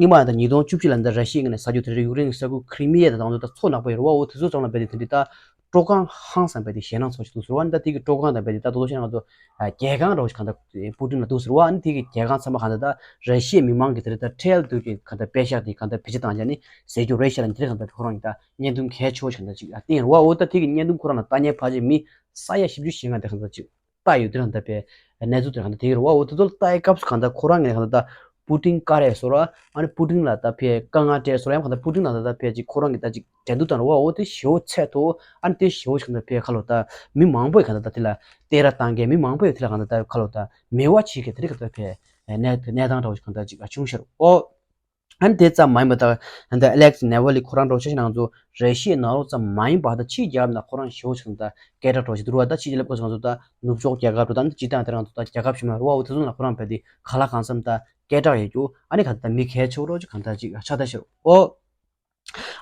སྔོན་མ་ད་ཉིས་སྟོང་བཅུ་གཅིག་ལ་ད་ར་ཤི་ཡའི་ངོས་ནས་ས་ཆ་དེ་རེད་ཡུཀ་རེན་གྱི་ས་ཁུལ་ཁི་རི་མི་ཡ་དང་ད་ང་ཚོ་ད་མཚོ་ནག་པོ་ཡོད་རེད་བ། འོ་དེ་ཚོ་ཚང་མ་ལ་རྦད་དེ་དེ་འདྲའི་ད་དཀྲོག་གང་ཧང་སང་རྦད་དེ་ཞེད་སྣང་ཚ་བོ་ཞིག་འདུག་ཟེར་བ། ཨ་ནི་ད་དེ་གི་དཀྲོག་གང་དང་རྦད་དེ་ད་དོ་དོ་ཤེས་ན་ང་ཚོ་ཨ་རྒྱལ་ཁང་འདྲ་བོ་ཞིག་གང་ལྟར་པུ་ཏིན་ལ་འདུག་ཟེར་བ། ཨ་ནི་དེ་གི་རྒྱལ་ཁང་ཚང་མ་གང་ལྟར་ད་ར་ཤི་ཡའི་མི་མང་གི་དེ་རེད་ད་ཁྲལ་བསྡུ་གི་གང་ལྟར་པེ་ཤག་དེ་གང་ལྟར་བེད་སྤྱོད་བཏང་བྱས་ནི་ཟས་རྒྱུ་རེད་ཤག་ལ་འདི་རེད། གང་ལྟར་ཁོ་རང་གི་ད་བརྙན་ཐུང་གལ་ཆེ་བོ་ཞིག་གང་ལྟར་ཅིག་ཨ་བསྟན་རེད་བ། འོ་ད་དེ་གི་བརྙན་ཐུང་ཁོ་རང་ལ་ལྟ་མཁན་ཕལ་ཆེར་མི་ས་ཡ་བཞི་བཅུ་ཞེ་ལྔ་དེ་གང་ལྟར་ཅིག་ལྟ་ཡོད་དེ་རང་ད་པའི་གནས་ཚུལ་དེ་རང་ད་དེ་རུ་བ། འོ་དེ་ཚོ་ལྟ་ཡི་སྐབས་སུ་གང་ལྟར་ཁོ་རང་གི་གང་ལྟར་ད་པུ་ཏིན་བཀའ་རེད་ཟེར་བ། ཨ་ནི་པུ་ཏིན་ལ་ད་ཕའི་དཀའ་ངལ་སྤྲད་ཟེར་བ། ཡང་གང་ལྟར་པུ་ཏིན་ལ་ད་ད་ཕའི་ཅིག་ཁོ་རང་གི་ད་ཅིག་འགྲན་བསྡུར་བཏང་རུ་བ། འོ་དེ་ཞེ་པོ་ཚད་མཐོ། ཨ་ནི་དེ་ཞེ་པོ་ཞིག་གང་ལྟར་ཕའི་ཁ་ལོ་ད་མི་མང་པོས་གང་ལྟར་ད་དེ་ལ་བསྟན་ར་བཏང་གི་མི་མང་པོས་དེ་ལ་གང་ལྟར་ད་ཁ་ལོ་ད་མེད་པ་བྱེད་གི་དེ་རིགས་གང་ལྟར་ཕའི་གནས་གནས་སྟངས་འདྲ་བོ་ཞིག་གང་ལྟར་ཅིག་བྱུང་ཤར། འོ། ཨ་ནི་དེ་ཙམ་མ་ཡིན་པ་ད་ཨ་ནི་ད་ཨེ་ལེག་སི་ནེ་ཝ་ལི་ཁོ་རང་འདྲ་བོ་ཆ་བཞག་ན་ང་ཚོ་ར་ཤི་ཡའི་ནང་ལོགས་ཙམ་མ་ཡིན་པ་ད་ཕྱིའི་རྒྱལ་ཁབ་ནང་ཁོ་རང་ཞེ་པོ་ཞིག་ད་སྐད་གྲགས་འདྲ་བོ་ཞིག་འདུག་རུ་བ། ད་ཕྱིའི་རྒྱལ་ཁབ་སྐོར་ང་ཚོ་ད་ནུབ་ཕྱོགས་རྒྱལ་ཁབ་འདྲ་ད་ཨ་ནི་ད་སྤྱིར་བཏང་དེ་རང་ཚོ་ད་རྒྱལ་ཁབ་ཞིག་མ་རུ་བ། འོ་དེ་ཚོ་ནང་ཁོ་རང་རྦད་དེ་ག་ལ་གང་འཚམ་ད་སྐད་གྲགས་ཡོད་རྒྱུ། ཨ་ནི་ག་ད་མི་གལ་ཆེ་བོ་འདྲ་བོ་ཅིག་གང་ལྟར་ཅིག་ཆགས་བསྡད་ཤག་འོ།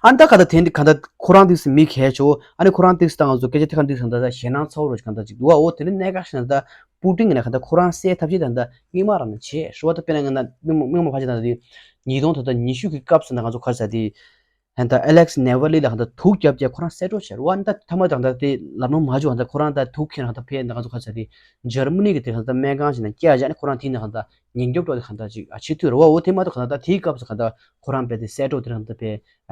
ཨ་ནི་ད་ག་ད་དེ་འདི་ག་ད་ཁོ་རང་དེ་མི་གལ་ཆེ་བོ། ཨ་ནི་ཁོ་རང་དེ་ད་ང་ཚོ་སྐད་ཆ་དེ་ག་འདི་གང་ལྟར་ཞེད་སྣང་ཚ་བོ་རོ་གང་ལྟར་ཅིག་འདུག་བ། འོ་དེ་ནི་གནད་འགག་ཞིག་ན་ད་པུ་ཏིན་གི་ནས་གང་ལྟར་ཁོ་རང་སེལ་ཐབས་ཤེས་ད་ད་སྔོན་མ་རང་ནས་བྱས་ཤོར་བ། ད་དཔེར་ན་ང་ན་མི་མ་མི་མ་ཕལ་ཆེར་ད་ད་དེ་ཉིས་སྟོང་ད་ད་ཉི་ཤུ་གི་སྐབས་སུ་ད་ང་ཚོ་ག་རེ་ཟེར་དེ་ད་ཨེ་ལེག་སི་ནེ་ཝ་ལི་ལ་གང་ལྟར་དུག་བརྒྱབ་བྱས་ཁོ་རང་སེལ་འགྲོ་བྱས་རོ། ཨ་ནི་ད་ཐ་མ་ད་གང་ལྟར་དེ་ལབ་ནོ་མ་བྱུང་། གང་ལྟར་ཁོ་རང་ད་དུག་ཁྱེར་གང་ལྟར་ཕེ་ད་ང་ཚོ་ག་རེ་ཟེར་དེ་འཇར་མ་ནི་གི་དེ་གང་ལྟར་སྨན་ཁང་ཞིག་ན་བསྐྱལ་བྱས། ཨ་ནི་ཁོ་རང་དེ་ནས་གང་ལྟར་ཉེན་སྐྱོབ་འགྲོ་དེ་གང་ལྟར་ཅིག་ཨ་བྱེད་ཐུབ་རོ་བ། འོ་དེ་མ་གཏོགས་གང་ལྟར་ད་དེའི་སྐབས་སུ་གང་ལྟར་ཁོ་རང་རྦད་དེ་སེལ་འགྲོ་དེ་གང་ལྟར་ཕེ་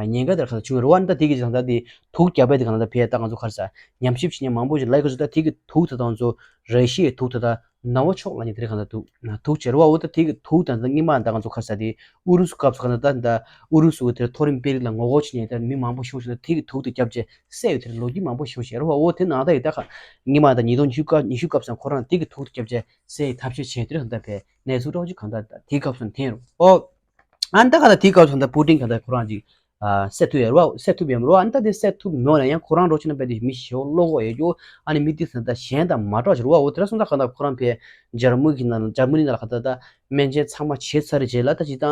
ཉེན་ཁ་དེ་གང་ལྟར་བྱུང་རོ། ཨ་ནི་ད་དེ་གི་གང་ལྟར་དེ་དུག་བརྒྱབ་པའི་དེ་གང་ལྟར་ཕེ་ད་ང་ཚོ་ག་རེ་ཟེར་ཉམས་ཞིབ་བྱེད་མཁན་མང་པོ་ཞིག་ལབ་ཀྱི་འདུག་ད་དེ་གི་དུག་དེ་ད་ང་ཚོ་ར་ཤི་ཡའི་དུག་དེ་ད་ནང་པ་ཕྱོགས་ལ་ནི་དེ་རིགས་གང་ལྟར་དུག་དུག་བྱེད་རོ་བ། འོ་ད་དེ་གི་དུག་དང་ད་སྔོན་མ་ད་ང་ཚོ་ག་རེ་ཟེར་དེ་ཨུ་རུ་སུ་སྐབས་སུ་གང་ལྟར་ད་ད་ཨུ་རུ་སུ་གི་དེ་མཐོ་རིམ་དཔོན་རིགས་ལ་ངོ་རྒོལ་བྱེད་མཁན་དེ་མི་མང་པོ་ཞིག་ཞིག་ད་དེ་གི་དུག་དེ་བརྒྱབ་བྱས་སེལ་ཡོད་དེ་ལོ་རྒྱུས་མང་པོ་ཞིག་བཤད་རོ་བ། འོ་དེ་ནང་ད་ཡི་ད་ག་སྔོན་མ་ད་ཉིས་སྟོང་ཉི་ཤུ་སྐབས་ཉི་ཤུ་སྐབས་སུ་ཁོ་རང་དེ་གི་དུག་དེ་བརྒྱབ་བྱས་སེལ་ཡི་ཐབས་ཤེས་བྱས་དེ་རིགས་གང་ལྟར་ཕེ་གནས་ཚུལ་འདྲ་བོ་ཅིག་གང་ལྟར་ད་དེའི་སྐབས་སུ་འཐེན་རོ། འོ། ཨ་ནི་ད་ག་ད་དེའི་སྐབས་སུ་ད་པུ་ཏིན་ག་ད་ཁོ་རང་ཅིག་ཨ་སེལ་ཐུབ་ཡ་རོ་བ། སེལ་ཐུབ་ཡ་མ་རོ་བ། ཨ་ནི་ད་དེ་སེལ་ཐུབ་མེད་ན་ཡང་ཁོ་རང་འགྲོ་ཕྱིན་ན་རྦད་དེ་མི་ཞེ་པོ་བློ་ཁོག་ཡོད་རྒྱུ། ཨ་ནི་མི་དེ་ད་གཞན་དང་མ་འདྲ་བ་ཞིག་རོ་བ། འོ་དེ་འདྲ་སོང་ཙང་ག་ད་ཁོ་རང་ཕེ་འཇར་མ་གི་ནང་འཇར་མ་ནི་ནང་ལ་ག་ད་ད་སྨན་བཅོས་ཚང་མ་བྱས་ཚར་རྗེས་ལ་ད་ཅིག་ད་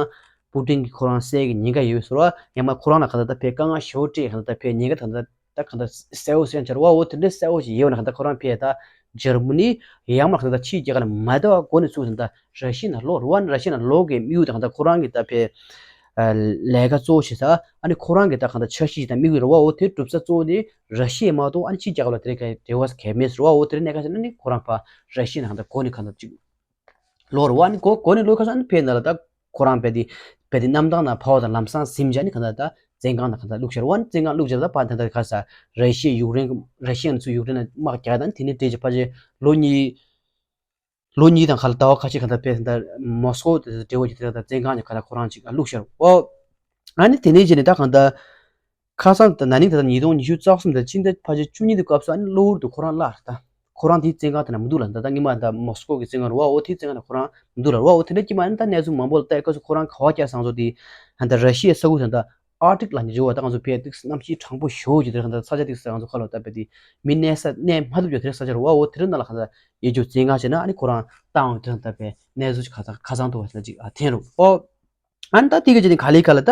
པུ་ཏིན་གི་ཁོ་རང་སེལ་གི་ཉེན་ཁ་ཡོད་ཟེར་བ། ཡང་མ་ཁོ་རང་ལ་ག་ད་ད་ཕེ་དཀའ་ངལ་ཞེ་པོ་སྤྲད་ག་ད་ད་ཕེ་ཉེན་ཁ་ད་ད་ད་གང་ལྟར་གསལ་བོ་གསལ་འཆར་བ། འོ་དེ་འདྲའི་གསལ་བོ་ཞིག་ཡོད་ན་གང་ལྟར་ཁོ་རང་ཕེ་ད་འཇར་མ་ནི་ཡང་མ་གང་ལྟར་ཕྱིའི་རྒྱལ་ཁབ་ནས་མ་བསྡད་པ་འགོ་ནས་ཚུགས་ཟིན་ད་ར་ཤི་ཡ་ནང་ལོག་རུ་བ། ར་ཤི་ཡ་ནང་ལོག་གི་དམིགས་ཡུལ་ད་གང་ལྟར་ཁོ་རང་གི་ད་ཕེ་ལས་ཀ་གཙོ་བོ་བྱེད་ས། ཨ་ནི་ཁོ་རང་གི་ད་གང་ལྟར་འཆར་གཞི་ཞིག་ད་དམིགས་ཡུལ་རུ་བ། འོ་དེ་གྲུབ་ས་གཙོ་བོ་དེ་ར་ཤི་ཡ་མ་གཏོགས་ཨ་ནི་ཕྱིའི་རྒྱལ་ཁབ་ལ་དེ་རིང་ག་འབྲེལ་བ་གལ་མེད་ཟེར་བ། འོ་དེ་རིང་གནད་འགག་ཆེ་ན་ནི་ཁོ་རང་ཕར་ར་ཤི་ཡ་ནང་གང་ལྟར་འགོ་ནས་གང་ལྟར་ཅིག་ལོར་བ་ནི་གོ་གོ་ནི་ལོ་ཁ་སང་ནི་ཕེ་ན་ལ་ད་ཁོ་རང་རྦད་དེ་རྦད་དེ་གནམ་ཐང་ན་ཕ་བ་དང་ལམ་སང་ཟིན་བྱས་ནི་ག་ན་ད་བཙོན་ཁང་ན་ག་ད་བླུགས་བྱས་ར་བ་ནི་བཙོན་ཁང་བླུགས་བྱས་ད་ཕ་ད་ད་ག་ས་ར་ཤི་ཡ་ཡུཀ་རེན་ར་ཤི་ཡ་ནས་ཚུར་ཡུཀ་རེན་ལ་དམག་རྒྱག་ད་ནི་དེ་ནས་འབྲེལ་བྱས་ཕ་ཆེ་ལོ་གཉིས་ལོ་གཉིས་དང་ག་ལ་ཟླ་བ་ཁ་ཤས་ག་ད་ཕེ་ད་མོ་སི་ཀོ་དེ་འབྲེལ་བ་ཅིག་དེ་ད་བཙོན་ཁང་ནས་ག་ད་ཁོ་རང་ཅིག་བླུགས་བྱས་ར་བ། ཨ་ནི་དེ་ནས་རྗེས་ནས་ད་གང་ལྟར་ཁ་སང་ད་ན་ནིང་ད་ལྟ་ཉིས་སྟོང་ཉི་ཤུ་རྩ་གསུམ་དང་ཕྱི་ཟླ་ཕལ་ཆེར་བཅུ་གཉིས་དུས་སྐབས་སུ་ཨ་ནི་གློ་བུར་དུ་ཁོ་རང་བརླགས་རེད་ད། ཁོ་རང་དེའི་བཙོན་ཁང་དེ་ན་མི་འདུག་ལ། ད་ལྟ་སྔོན་མ་ད་མོ་སི་ཀོ་གི་བཙོན་ཁང་རེད་བ། འོ་དེའི་བཙོན་ཁང་ནས་ཁོ་རང་མི་འདུག་ལ་རེད་བ། འོ་དེ་འདྲ་ཀྱི་མ་ཨ་ནི་ད་གནས་ཚུལ་མང་པོ་ལ་ལྟ་སྐབས་སུ་ཁོ་རང་ག་བ་བསྐྱལ་སོང་ཚོ་དེ་ད་ལྟ་ར་ཤི་ཡའི་ས་ཁུལ་ད་ལྟ་ Arctic ལ་ཉེ་བོ་ད་ང་ཚོ་ཕེ་ཏིག་གནམ་གཤིས་གྲང་པོ་ཞེ་པོ་ཅིག་དེར་གང་ལྟར་ས་ཆ་ཏིག་ས་ང་ཚོ་ཁ་ལོ་ད་ཕེ་དེ་མི་གནས་ས་གནས་མ་ཐུབ་ཅིག་དེར་ས་ཆ་རུ་བ་འོ་དེར་ན་ལ་གང་ལྟར་ཡེ་རྒྱུ་རྩེད་འགག་བྱས་ན་ཨ་ནི་ཁོ་རང་བཏང་བ་དེར་ད་ཕེ་གནས་ཚུལ་ཅིག་ཁ་ཚང་ཁ་ཚང་དུ་བ་ཅིག་ཨ་འཐེན་རུ་ཨོ། ཨ་ནི་ད་དེ་ག་ཅིག་ནི་ག་ལེ་ག་ལ་ད་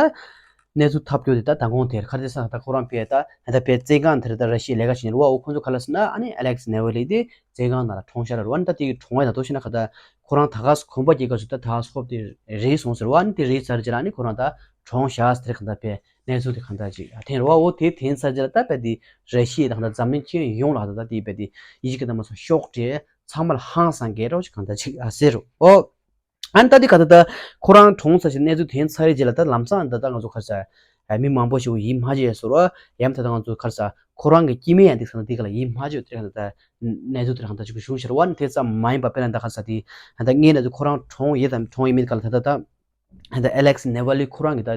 གནས་ཚུལ་ཐབས་སྐྱོ་དེ་ད་ད་གོང་དེར་ཁ་དེ་ས་ད་ཁོ་རང་ཕེ་ད་ད་ཕེ་རྩེད་འགག་དེར་ད་ར་ཤི་ཡའི་ལས་ཀ་བྱེད་ཉེ་རུ་བ་འོ་ཁོ་ཚོ་ག་ལ་ཟེར་ན་ཨ་ནི་ཨ་ལེག་སི་ནེ་ཝེ་ལི་དེ་རྩེད་འགག་ནང་ལ་གྲོངས་ཤག་ར་རུ་ཨ་ནི་ད་དེ་གྲོངས་བ་ན་དོ་ཤི་ན་ཁ་ད་ཁོ་རང་ད་ག་ས་གོམ་པ་སྐྱེ་ག་ཚོད་ད་ད་ག་ས་ཧོབ་དེ་རེད་སོང་ཟེར་བ་ཨ་ནི་དེ་རེད་ཚར་རྗེས་ལ་ཨ་ནི་ཁོ་རང་ད་གྲོངས་ཤག་ཟེར་གང་ལྟར་ཕེ་གནས་ཚུལ་དེ་གང་ལྟར་ཅིག་འཐེན་རུ་བ་འོ་དེ་འཐེན་ཚར་རྗེས་ལ་ད་ཕེ་དེ་ར་ཤི་ཡའི་ད་གང་ལྟར་འཛམ་གླིང་སྤྱི་ཡོངས་ལ་ད་ད་དེ་ཕེ་དེ་ཡི་གེ་ད་མ་སོང་ཤོག་དྲེ་ཚང་མ་ལ་ཧང་སང་གེ་རོ་ཅིག་གང་ལྟར་ཅིག་ཨ་ཟེར་རུ་ཨོ། ཨ་ནི་ད་འདི་ག་ད་ད་ཁོ་རང་གྲོངས་ཚར་ཞིག་གནས་ཚུལ་དེ་ཚར་རེད་རྗེས་ལ་ད་ལམ་སང་ད་ད་ང་ཚོ་ཁར་ས་མི་མང་པོ་ཞིག་ཡིད་མ་ཆེས་ཟེར་རོ་ཡམ་ད་ད་ང་ཚོ་ཁར་ས་ཁོ་རང་གི་སྐྱེ་དམན་ཡང་འདི་ས་ན་འདི་ག་ལ་ཡིད་མ་ཆེས་དེ་ག་ད་ད་གནས་ཚུལ་དེ་རང་ད་ཅིག་བྱུང་ཤར་བ་ནི་དེ་ཙམ་མ་ཡིན་པ་དཔེར་ན་ད་ཁར་ས་དེ་ད་ངས་ན་ཚོ་ཁོ་རང་གྲོངས་ཡོད་དམ་གྲོངས་ཡོད་མེད་ག་ལ་ད་ད་ད་ད་ཨ་ལེག་སི་ནེ་ཝ་ལི་ཁོ་རང་གི་ད་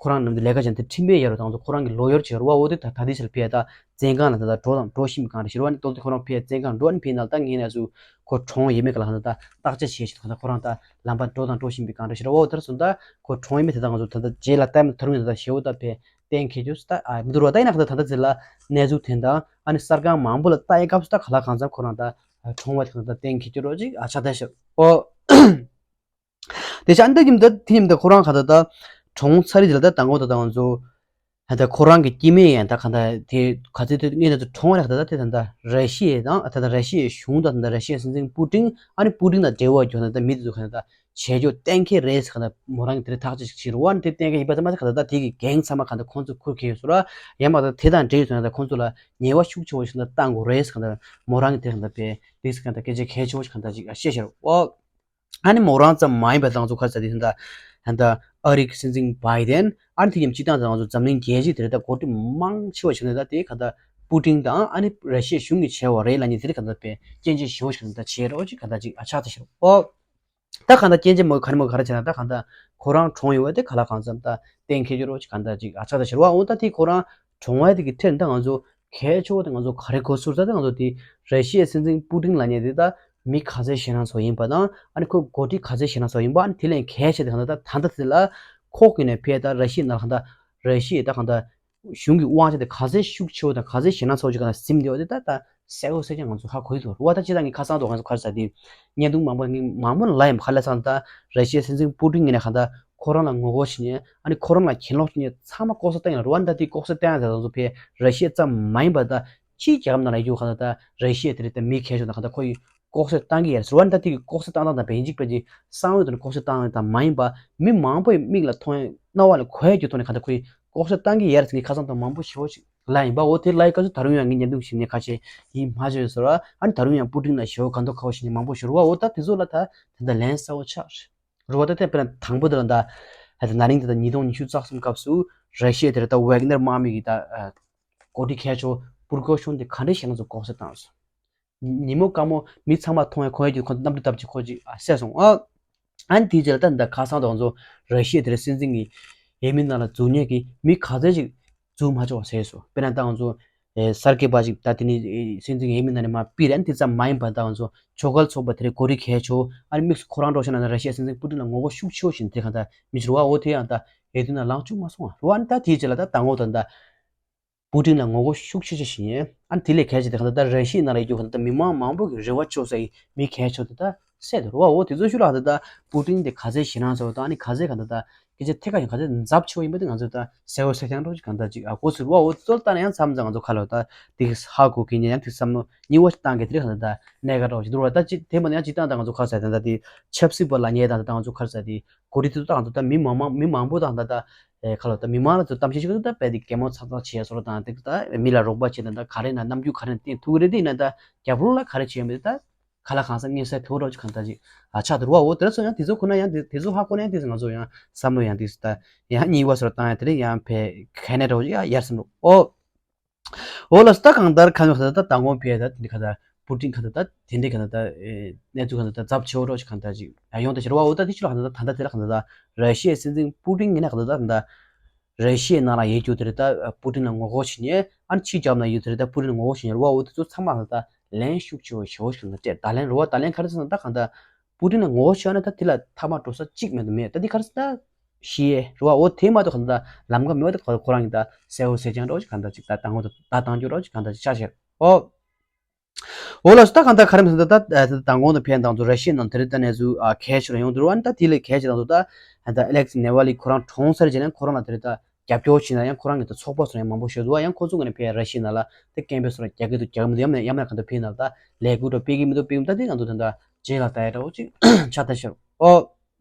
ཁོ་རང་ནམ་དུ་ལས་ཀ་བྱས་ཏེ་ཁྲིམས་དཔེ་ཡར་རོ་དང་ཚོ་ཁོ་རང་གི་ལོ་ཡར་བྱེད་རོ་བ་འོ་དེ་ད་ད་དེ་ཕྱིར་ཕེ་ད་བཙན་ཁང་ལ་ད་ད་འགྲོ་དང་འགྲོ་བཞིན་པའི་སྒང་རེད་ཤི་རོ་བ་ནི་ཏོ་དེ་ཁོ་རང་ཕེ་བཙན་ཁང་འགྲོ་ནི་ཕེ་ན་ད་ངས་ན་ཚོ་ཁོ་གྲོངས་ཡོད་མེད་ག་ལ་ཧ་ད་ད་བརྟག་དཔྱད་བྱས་ཤི་ད་ཁོ་རང་ད་ལམ་པ་འགྲོ་དང་འགྲོ་བཞིན་པའི་སྒང་རེད་ཤི་རོ་བ་འོ་དེར་སོང་ད་ཁོ་གྲོངས་ཡོད་མེད་དེ་ད་ང་ཚོ་ད་ད་རྗེས་ལ་ལྟ་མི་ཐར་ངོས་ད་ད་ཞེ་བོ་ད་ཕེ་གཏན་འཁེལ་རྒྱུ་ད་ཨ་མི་འདུག་རོ་ད་ཡིན་ན་ཁ་ད་ད་ད་ཚེ་ལ་གནས་ཚུལ་དེ་ད་ཨ་ནི་གསར་ཁང་མང་པོ་ལ་ལྟ་ཡི་སྐབས་སུ་ད་ག་ལ་གང་འཚམ་ཁོ་རང་ད་གྲོངས་བ་དེ་ད་གཏན་འཁེལ་རྒྱུ་རོ་ཅིག་ཨ་ཆགས་ད་ཤི་རོ་བ། དེ་ཆ་འདི་གིམ་ད་དེ་ནིམ་ད་ཁོ་རང་ཁ་ད་ད་གྲོངས་ཚར་རེད་ལ་ད་དང་པོ་ད་ད་ང་ཚོ་ད་ཁོ་རང་གི་སྐྱེ་དམན་ཡང་ད་ག་ད་དེ་ག་ཚོད་དེ་ངས་ད་ད་གྲོངས་རེད་ད་ད་དེ་ད་ད་ར་ཤི་ཡའི་དང་ད་ད་ར་ཤི་ཡའི་གཞུང་ད་ད་ད་ར་ཤི་ཡའི་སྲིད་འཛིན་པུ་ཏིན་ཨ་ནི་པུ་ཏིན་ད་འབྲེལ་བ་རྒྱོ་ན་ད་མི་དེ་ཚོ་ག་ད་ད་བྱེད་རྒྱོ་གཏན་འཁེལ་རེད་ཟེར་ག་ད་མོ་རང་གི་དེ་རེད་ཐག་གཅོད་ཞིག་བྱེད་རུ་བ་ནི་དེ་གཏན་འཁེལ་ཡིན་པ་ད་མ་ཟད་ག་ད་ད་དེ་གི་འགན་ཚང་མ་ག་ད་ཁོང་ཚོ་འཁུར་གི་ཡོད་ཟེར་ར་ཡང་མ་ད་དེ་དང་འབྲེལ་ཡོད་ཟེར་ན་ད་ཁོང་ཚོ་ལ་ཉེས་པ་ཤུགས་ཆེ་བ་ཞིག་ད་བཏང་དགོས་རེད་ཟེར་ག་ད་མོ་རང་གི་དེ་ག་ད་པས་དེ་ཟེར་ག་ད་སྐད་ཆ་གལ་ཆེ་བ་ཞིག་ག་ད་ཅིག་བཤད་ཤར་བ། ཨ་ནི་མོ་རང་ཙམ་མ་ཡིན་པ་ད་ང་ཚོ་ཁ་ས་དེ་ད་ད་ཨ་རིའི་སྲིད་འཛིན་བྷའི་ཌེན་ཨ་ནི་དེ་ཉིན་སྤྱི་བཏང་ད་ང་ཚོ་འཛམ་གླིང་རྒྱལ་སྤྱི་དེ་རེད་ད་འགོ་ཁྲིད་མང་ཆེ་བ་ཞིག་ནས་ད་དེ་ག་ད་པུ་ཏིན་དང་ཨ་ནི་ར་ཤི་ཡའི་གཞུང་གིས་བྱས་པ་རེད་ལབ་ནས་དེ་རེད་ག་ད་པའི་སྐྱོན་བརྗོད་ཞེ་པོ་ཞིག་ད་བྱས་རོགས་ཅིག་ག་ད་ཅིག་ཨ་ཆགས་ད་ཤར་ཨོ། ད་ག་ད་སྐྱོན་བརྗོད་མོ་ག་རེ་མོ་ག་རེ་བྱས་ན་ད་ག་ད་ཁོ་རང་གྲོངས་ཡོད་པ་དེ་ག་ལ་གང་འཚམ་ད་གཏན་འཁེལ་རྒྱུ་རོགས་ཅིག་ག་ད་ཅིག་ཨ་ཆགས་ད་ཤར་བ་ཨོ། ད་དེ་ཁོ་རང་གྲོངས་པ་དེ་གི་ཐད་ད་ང་ཚོ་གལ་ཆེ་བ་དེ་ང་ཚོ་ག་རེ་གོ་ཚུར་ད་ད་ང་ཚོ་དེ་ར་ཤི་ཡའི་སྲིད་འཛིན་པུ་ཏིན་ལབ་མཁན་དེ་ད་མི་ག་ཚོད་ཞེད་སྣང་ཚོ་ཡིན་པ་དང་ཨ་ནི་ཁོའི་འགོ་ཁྲིད་ག་ཚོད་ཞེད་སྣང་ཚོ་ཡིན་པ་ཨ་ནི་དེ་ལས་གལ་ཆེ་དེ་གང་ལྟར་ད་ད་ལྟ་དེ་ལ་ཁོག་གི་ནས་ཕེ་ད་ར་ཤི་ཡའི་ནང་གང་ལྟར་ར་ཤི་ཡའི་ད་གང་ལྟར་གཞུང་གི་དབང་ཆ་དེ་ག་ཚོད་ཤུགས་ཆེ་བོ་དང་ག་ཚོད་ཞེད་སྣང་ཚོ་ཅིག་གང་ལ་ཟིན་བསྡད་པ་དེ་ད་ད་གསལ་པོ་གསལ་རྐྱང་ང་ཚོ་ཧ་གོ་ཡི་འདུག་རུ་བ། ད་ཅི་ད་ངས་ཁ་སང་དུ་ང་ཚོ་ག་རེ་ཟ་དེ་བརྙན་ཐུང་མང་པོ་ངས་མང་པོ་ལ་ཡིན་ག་ལ་སང་ད་ར་ཤི་ཡའི་སྲིད་འཛིན་པུ་ཏིན་ངོས་ནས་གང་ལྟར་ཁོ་རང་ལ་ངོ་རྒོལ་བྱེད་མཁན་ཨ་ནི་ཁོ་རང་ལ་གྱེན་ལོག་བྱེད་མཁན་ཚང་མ་ལྐོག་ཟ་བཏང་ཡོད་རེད་བ། ད་དེ་ལྐོག་ཟ་བཏང་ཡག་དེ་ང་ཚོ་ཕེ་ར་ཤི་ཡ་ཙམ་མ་ཡིན་པར་ད་སྤྱིའི་རྒྱལ་ཁབ་ནང་ལ་ཡོད་གང་ལྟར་ད་ར་ཤི་ཡ་དེ་རེད་ད་མི་གལ་ཆེ་བ་དང་གང་ལྟར་ཁོ་ཡི་ལྐོག་ཟ་བཏང་གི་ཡོད་རེད་ཟེར་བ། ད་དེ་གི་ལྐོག་ཟ་བཏང་སྟངས་དང་བེན་ཅིག་བེན་ཅིག་གསང་བའི་དོན་ལྐོག་ཟ་བཏང་སྟངས་དང་མ་ཡིན་པ་མི་མང་པོའི་མིག་ལ་མཐོང་ཡ་རྣ་བ་ལ་གོ་ཡ་གི་ཐོག་ནས་གང་ལྟར་ཁོ་ཡི་ལྐོག་ཟ་བཏང་གི་ཡོད་རེད་ཟེར་ངས་ཁ་སང་དང་མང་པོ་ཞེ་པོ་ཞིག་ལ་ཡིན་པ་འོ་དེ་ལ་ཡི་སྐབས་སུ་ད་རུང་ཡང་ངས་བརྙན་ཐུང་ཞིག་ནས་ཁ་ཆེ་ཡིད་མ་ཆེས་ཟེར་བ་ཨ་ནི་ད་རུང་ཡང་པུ་ཏིན་ལ་ཞེ་པོ་གང་ཐུབ་ཁ་བོ་ཞིག་ནས་མང་པོ་ཞུ་རུ་བ། འོ་ད་དེ་ཚོ་ལ་ད་དེ་འདྲ་ལན་གསལ་བོ་ཆགས་རེད། རུ་བ་ད་ཐེངས་དཔེར་ན་དང་པོ་དེ་ལ་ད་ད་ན་ནིང་ད་ད་ཉིས་སྟོང་ཉི་ཤུ་རྩ་གསུམ་སྐབས་སུ་ར་ཤི་ཡ་དེ་ར་ད་ཝེག་ནར་དམག་མི་གི་ད་འགོ་ཁྲིད་གལ་ཆེ་བོ་པུར་གོ་ཤོན་དེ་ག་འདྲ་ཞེད་སྣང་ཚོ་ལྐོག་ཟ་བཏང་སོང་། ཉིན་མོ་དཀར་མོ་མི་ཚང་མ་མཐོང་ཡ་གོ་ཡ་གི་ཁོ་ཚོ་གནམ་གྲུ་བཏབ་ཅིག་ཁོ་ཅིག་བསད་སོང་ཨ། ཨ་ནི་དེའི་རྗེས་ལ་ད་ད་ཁ་སང་དུ་ང་ཚོ་ར་ཤི་ཡ་དེ་ར་སྲིད་འཛིན་གྱི་འོས་མི་ནང་ལ་འཛུལ་མཁན་གྱི་མི་ག་ཚད་ཅིག་འཛུལ་མ་ཆོག་ཟེར་སོང་། དཔེར་ན་ད་ང་ཚོ་ཨེ་གསར་སྐྱེས་པ་ཅིག་ད་དེ་ནི་ཨེ་སྲིད་འཛིན་འོས་མི་ནང་ནས་མར་ཕུད་རན་དེ་ཙམ་མ་ཡིན་པར་ད་ང་ཚོ་ཆོས་ཁར་ཚོགས་པ་དེ་རེད་འགོ་ཁྲིད་གལ་ཆེ་བོ་ཨ་ནི་དམིགས་སུ་ཁོ་རང་འགྲོ་ཤེས་ན་ད་ར་ཤི་ཡ་སྲིད་འཛིན་པུ་ཏིན་ལ་ངོ་རྒོལ་ཤུགས་ཆེ་བོ་ཞིག་དེ་གང་ལྟར་མི་བྱེད་རུ་བ། འོ་དེ་ཡང་ད་འོས་བསྡུ་ནང་ལངས་བཅུག་མ་སོང་བ་རུ་བ། ཨ་ནི་ད་དེའི་རྗེས་ལ་ད་དང་པོ་ད་ད། པུ་ཏིན་ལ་ངོ་རྒོལ་ཤུགས་ཆེ་ཆེ་ཞིག་ཡིན། ཨ་ནི་དེ་ལས་གལ་ཆེ་དེ་གང་ལྟར་ད་ར་ཤི་ཡའི་ནང་ལ་ཡོད་རྒྱུ་གང་ལྟར་ད་མི་མང་མང་པོ་གི་རེ་བ་བཅོལ་ས་ཡི་མི་གལ་ཆེ་དེ་ད་བསད་དེ་རུ་བ། འོ་དེ་ཚོ་ཤུ་ལ་གང་ལྟར་ད་པུ་ཏིན་དེ་ག་ཚད་ཞེད་སྣང་ཚ་བོ་དང་ཨ་ནི་ག་ཚད་གང་ལྟར་ད་སྐད་ཆ་ཐད་ཀ་ཞིག་ག་ཚད་འཛབ་ཆེ་བོ་ཡིན་པ་དེ་ང་ཚོས་ད་གསལ་བོ་གསལ་རྐྱང་རོགས་ཅིག་གང་ལྟར་ཅིག་ཨ་གོ་ཚུལ་བ། འོ་དེ་ཚོ་ལྟ་ན་ཡང་མཚམས་མཚམས་ང་ཚོ་ཁ་ལོ་ད་དེ་ཧ་གོ་གི་ཉན་ཡང་དེ་བསམ་བློ་རྙིང་བ་ཞིག་བཏང་གི་དེ་གང་ལྟར་ད་གནད་འགག་རོགས་ཅིག་འདུག་ར། ད་ཅི་དེ་མ་ན་ཡང་ཅིག་བཏང་ད་ང་ཚོ་ཁ་ས་ད་ད་དེ་ཆབ་སྲིད་པ་ལ་ཉེ་ད་ད་ང་ཚོ་ཁ་ས་དེ་གོ་རི་དེ་ཚོ་ད་ང་ཚོ་ད་མི་མང་མང་མི་མང་པོ་དང་ད་ད། ཨེ་ཁ་ལོ་ད་མི་མང་ལ་ཚོ་གཏམ་བཤད་ཞིག་ད་དཔེ་དེ་གད་མོ་ཚག་ཚག་བྱས་སོ་ར་དང་དེ་ད་མི་ལ་རོགས་པ་བྱེད་ད་ད་ག་རེ་ན་རྣམ་འགྱུར་ག་རེ་ན་བསྟན་ཐུབ་ཀྱི་རེད། དེ་ན་ད་རྒྱབ་ལོགས་ལ་ག་རེ་བྱས་མེད་ད་ག་ལ་གང་ས་ངེས་ས་ཐུག་རོགས་ཅིག་གང་ད་ཅིག་ཨ་ཆགས་འདུག་ར་བ། འོ་དེ་ར་སོ་ཡང་དེ་ཚོ་ཁོ་ན་ཡང་དེ་དེ་ཚོ་ཧ་གོ་ན་ཡང་དེ་ཚོ་ང་ཚོ་ཡང་བསམ་བློ་ཡང་དེ་ཚོ་ད་ཡང་རྙིང་བ་སོ་ར་བཏང་ཡང་དེ་རེད་ཡང་ཕེ་ག་ནས་རོགས་ཅིག་ཡ་ཡར་སོང་འདུག་ཨོ། འོ་ལ་སྟ་གང་ལྟར་ཁ་ནོ་ཁ་ད་ད་དང་པོ་ཕེ་ད་དེ་ཁ་ད་པུ་ཏིན་ཁ་ད་ད་དེ་འདྲའི་ཁ་ད་ད་གནས་ཚུལ་ཁ་ད་ད་ཛབ་ཆེ་བོ་རོགས་ཤིག་གང་ལྟར་ཅིག་ཡོང་ད་ཤར་བ། འོ་ད་དེ་ཕྱི་ལ་ཁ་ད་ད་ད་ད་དེ་ལ་ཁ་ད་ད་ར་ཤི་ཡའི་སྲིད་འཛིན་པུ་ཏིན་ཡིན་ན་ཁ་ད་ད་ད་ར་ཤི་ཡའི་ནང་ལ་ཡོད་རྒྱུ་དེ་རེད་ད་པུ་ཏིན་ལ་ངོ་རྒོལ་བྱེད་ཉེ་ཨ་ནི་ཕྱི་རྒྱབ་ན་ཡོད་དེ་རེད་ད་པུ་ཏིན་ལ་ངོ་རྒོལ་བྱེད་ཉེ་ར་བ། འོ་དེ་ཚོ་ཚང་མ་ཁ་ད་ད་ལན་ཤུགས་ཆེ་བོ་ཞེ་བོ་ཞིག་ལ་སྤྲད་ད་ལན་ར་བ། ད་ལན་ག་རེ་ཟེར་ན་ད་ཁ་ད་པུ་ཏིན་ལ་ངོ་རྒོལ་བྱེད་ན་ད་དེ་ལ་ཐ་མ་འགྲོ་ས་གཅིག་མེད་དུ་མེད་ད་དེ་ག་རེ་ཟེར་ད། ཤི་ཡས་རེད་བ། འོ་དེ་མ་གཏོགས་གང་ལྟར་ལམ་ཁ་མེད་པ་དེ་ཁོ་ཁོ་རང་གི་ད་གསལ་བོ་གསལ་རྐྱང་འདྲ་བོ་ཅིག་གང་ལྟར་ཅིག་ད་དང་པོ་ད་བཏང་རྒྱུ་འདྲ་བོ་ཅིག་གང་ལྟར་ཅིག་ཆགས་བཞག་འོ། འོ་ལགས་སོ། ད་གང་ལྟར་ག་རེ་མི་ཟེར་ན་ད་ད་མདང་དགོང་དུ་ཕན་དང་དུ་ར་ཤི་ཡའི་ནང་དེ་རིང་ད་གནས་ཚུལ་ཨ་གལ་ཆེ་རུ་ཡོང་འདུག་བ། ད་དེ་ལས་གལ་ཆེ་དང་དུ་ད་ད་ཨ་ལེག་སི་ནེ་ཝ་ལི་ཁོ་རང་གྲོངས་ཚར་རྗེས་ནས་ཁོ་རང་ལ་དེ་རིང་ད་རྒྱབ་སྐྱོར་བྱེད་ན་ཡང་ཁོ་རང་གི་ད་ཚོགས་པ་སོགས་ཡང་མང་པོ་ཞིག་འདུག་བ། ཡང་ཁོ་ཚོ་ངོས་ནས་ཕན་ར་ཤི་ཡའི་ནང་ལ་ད་སྐད་འབོད་སོགས་རྒྱག་གི་འདུག་རྒྱག་གི་མི་འདུག་ཡང་ན་ཡང་ན་གང་ལྟར་ཕན་ནང་ད་ལས་འགུལ་འདྲ་སྤེལ་གི་མི་འདུག་སྤེལ་གི་མི་འདུག་ད་དེ་གང་འདུག་ད་ད་རྗེས་ལ་ད་ཡ་འདྲ་བོ་ཅིག་ཆགས་ད་ཤར་འོ།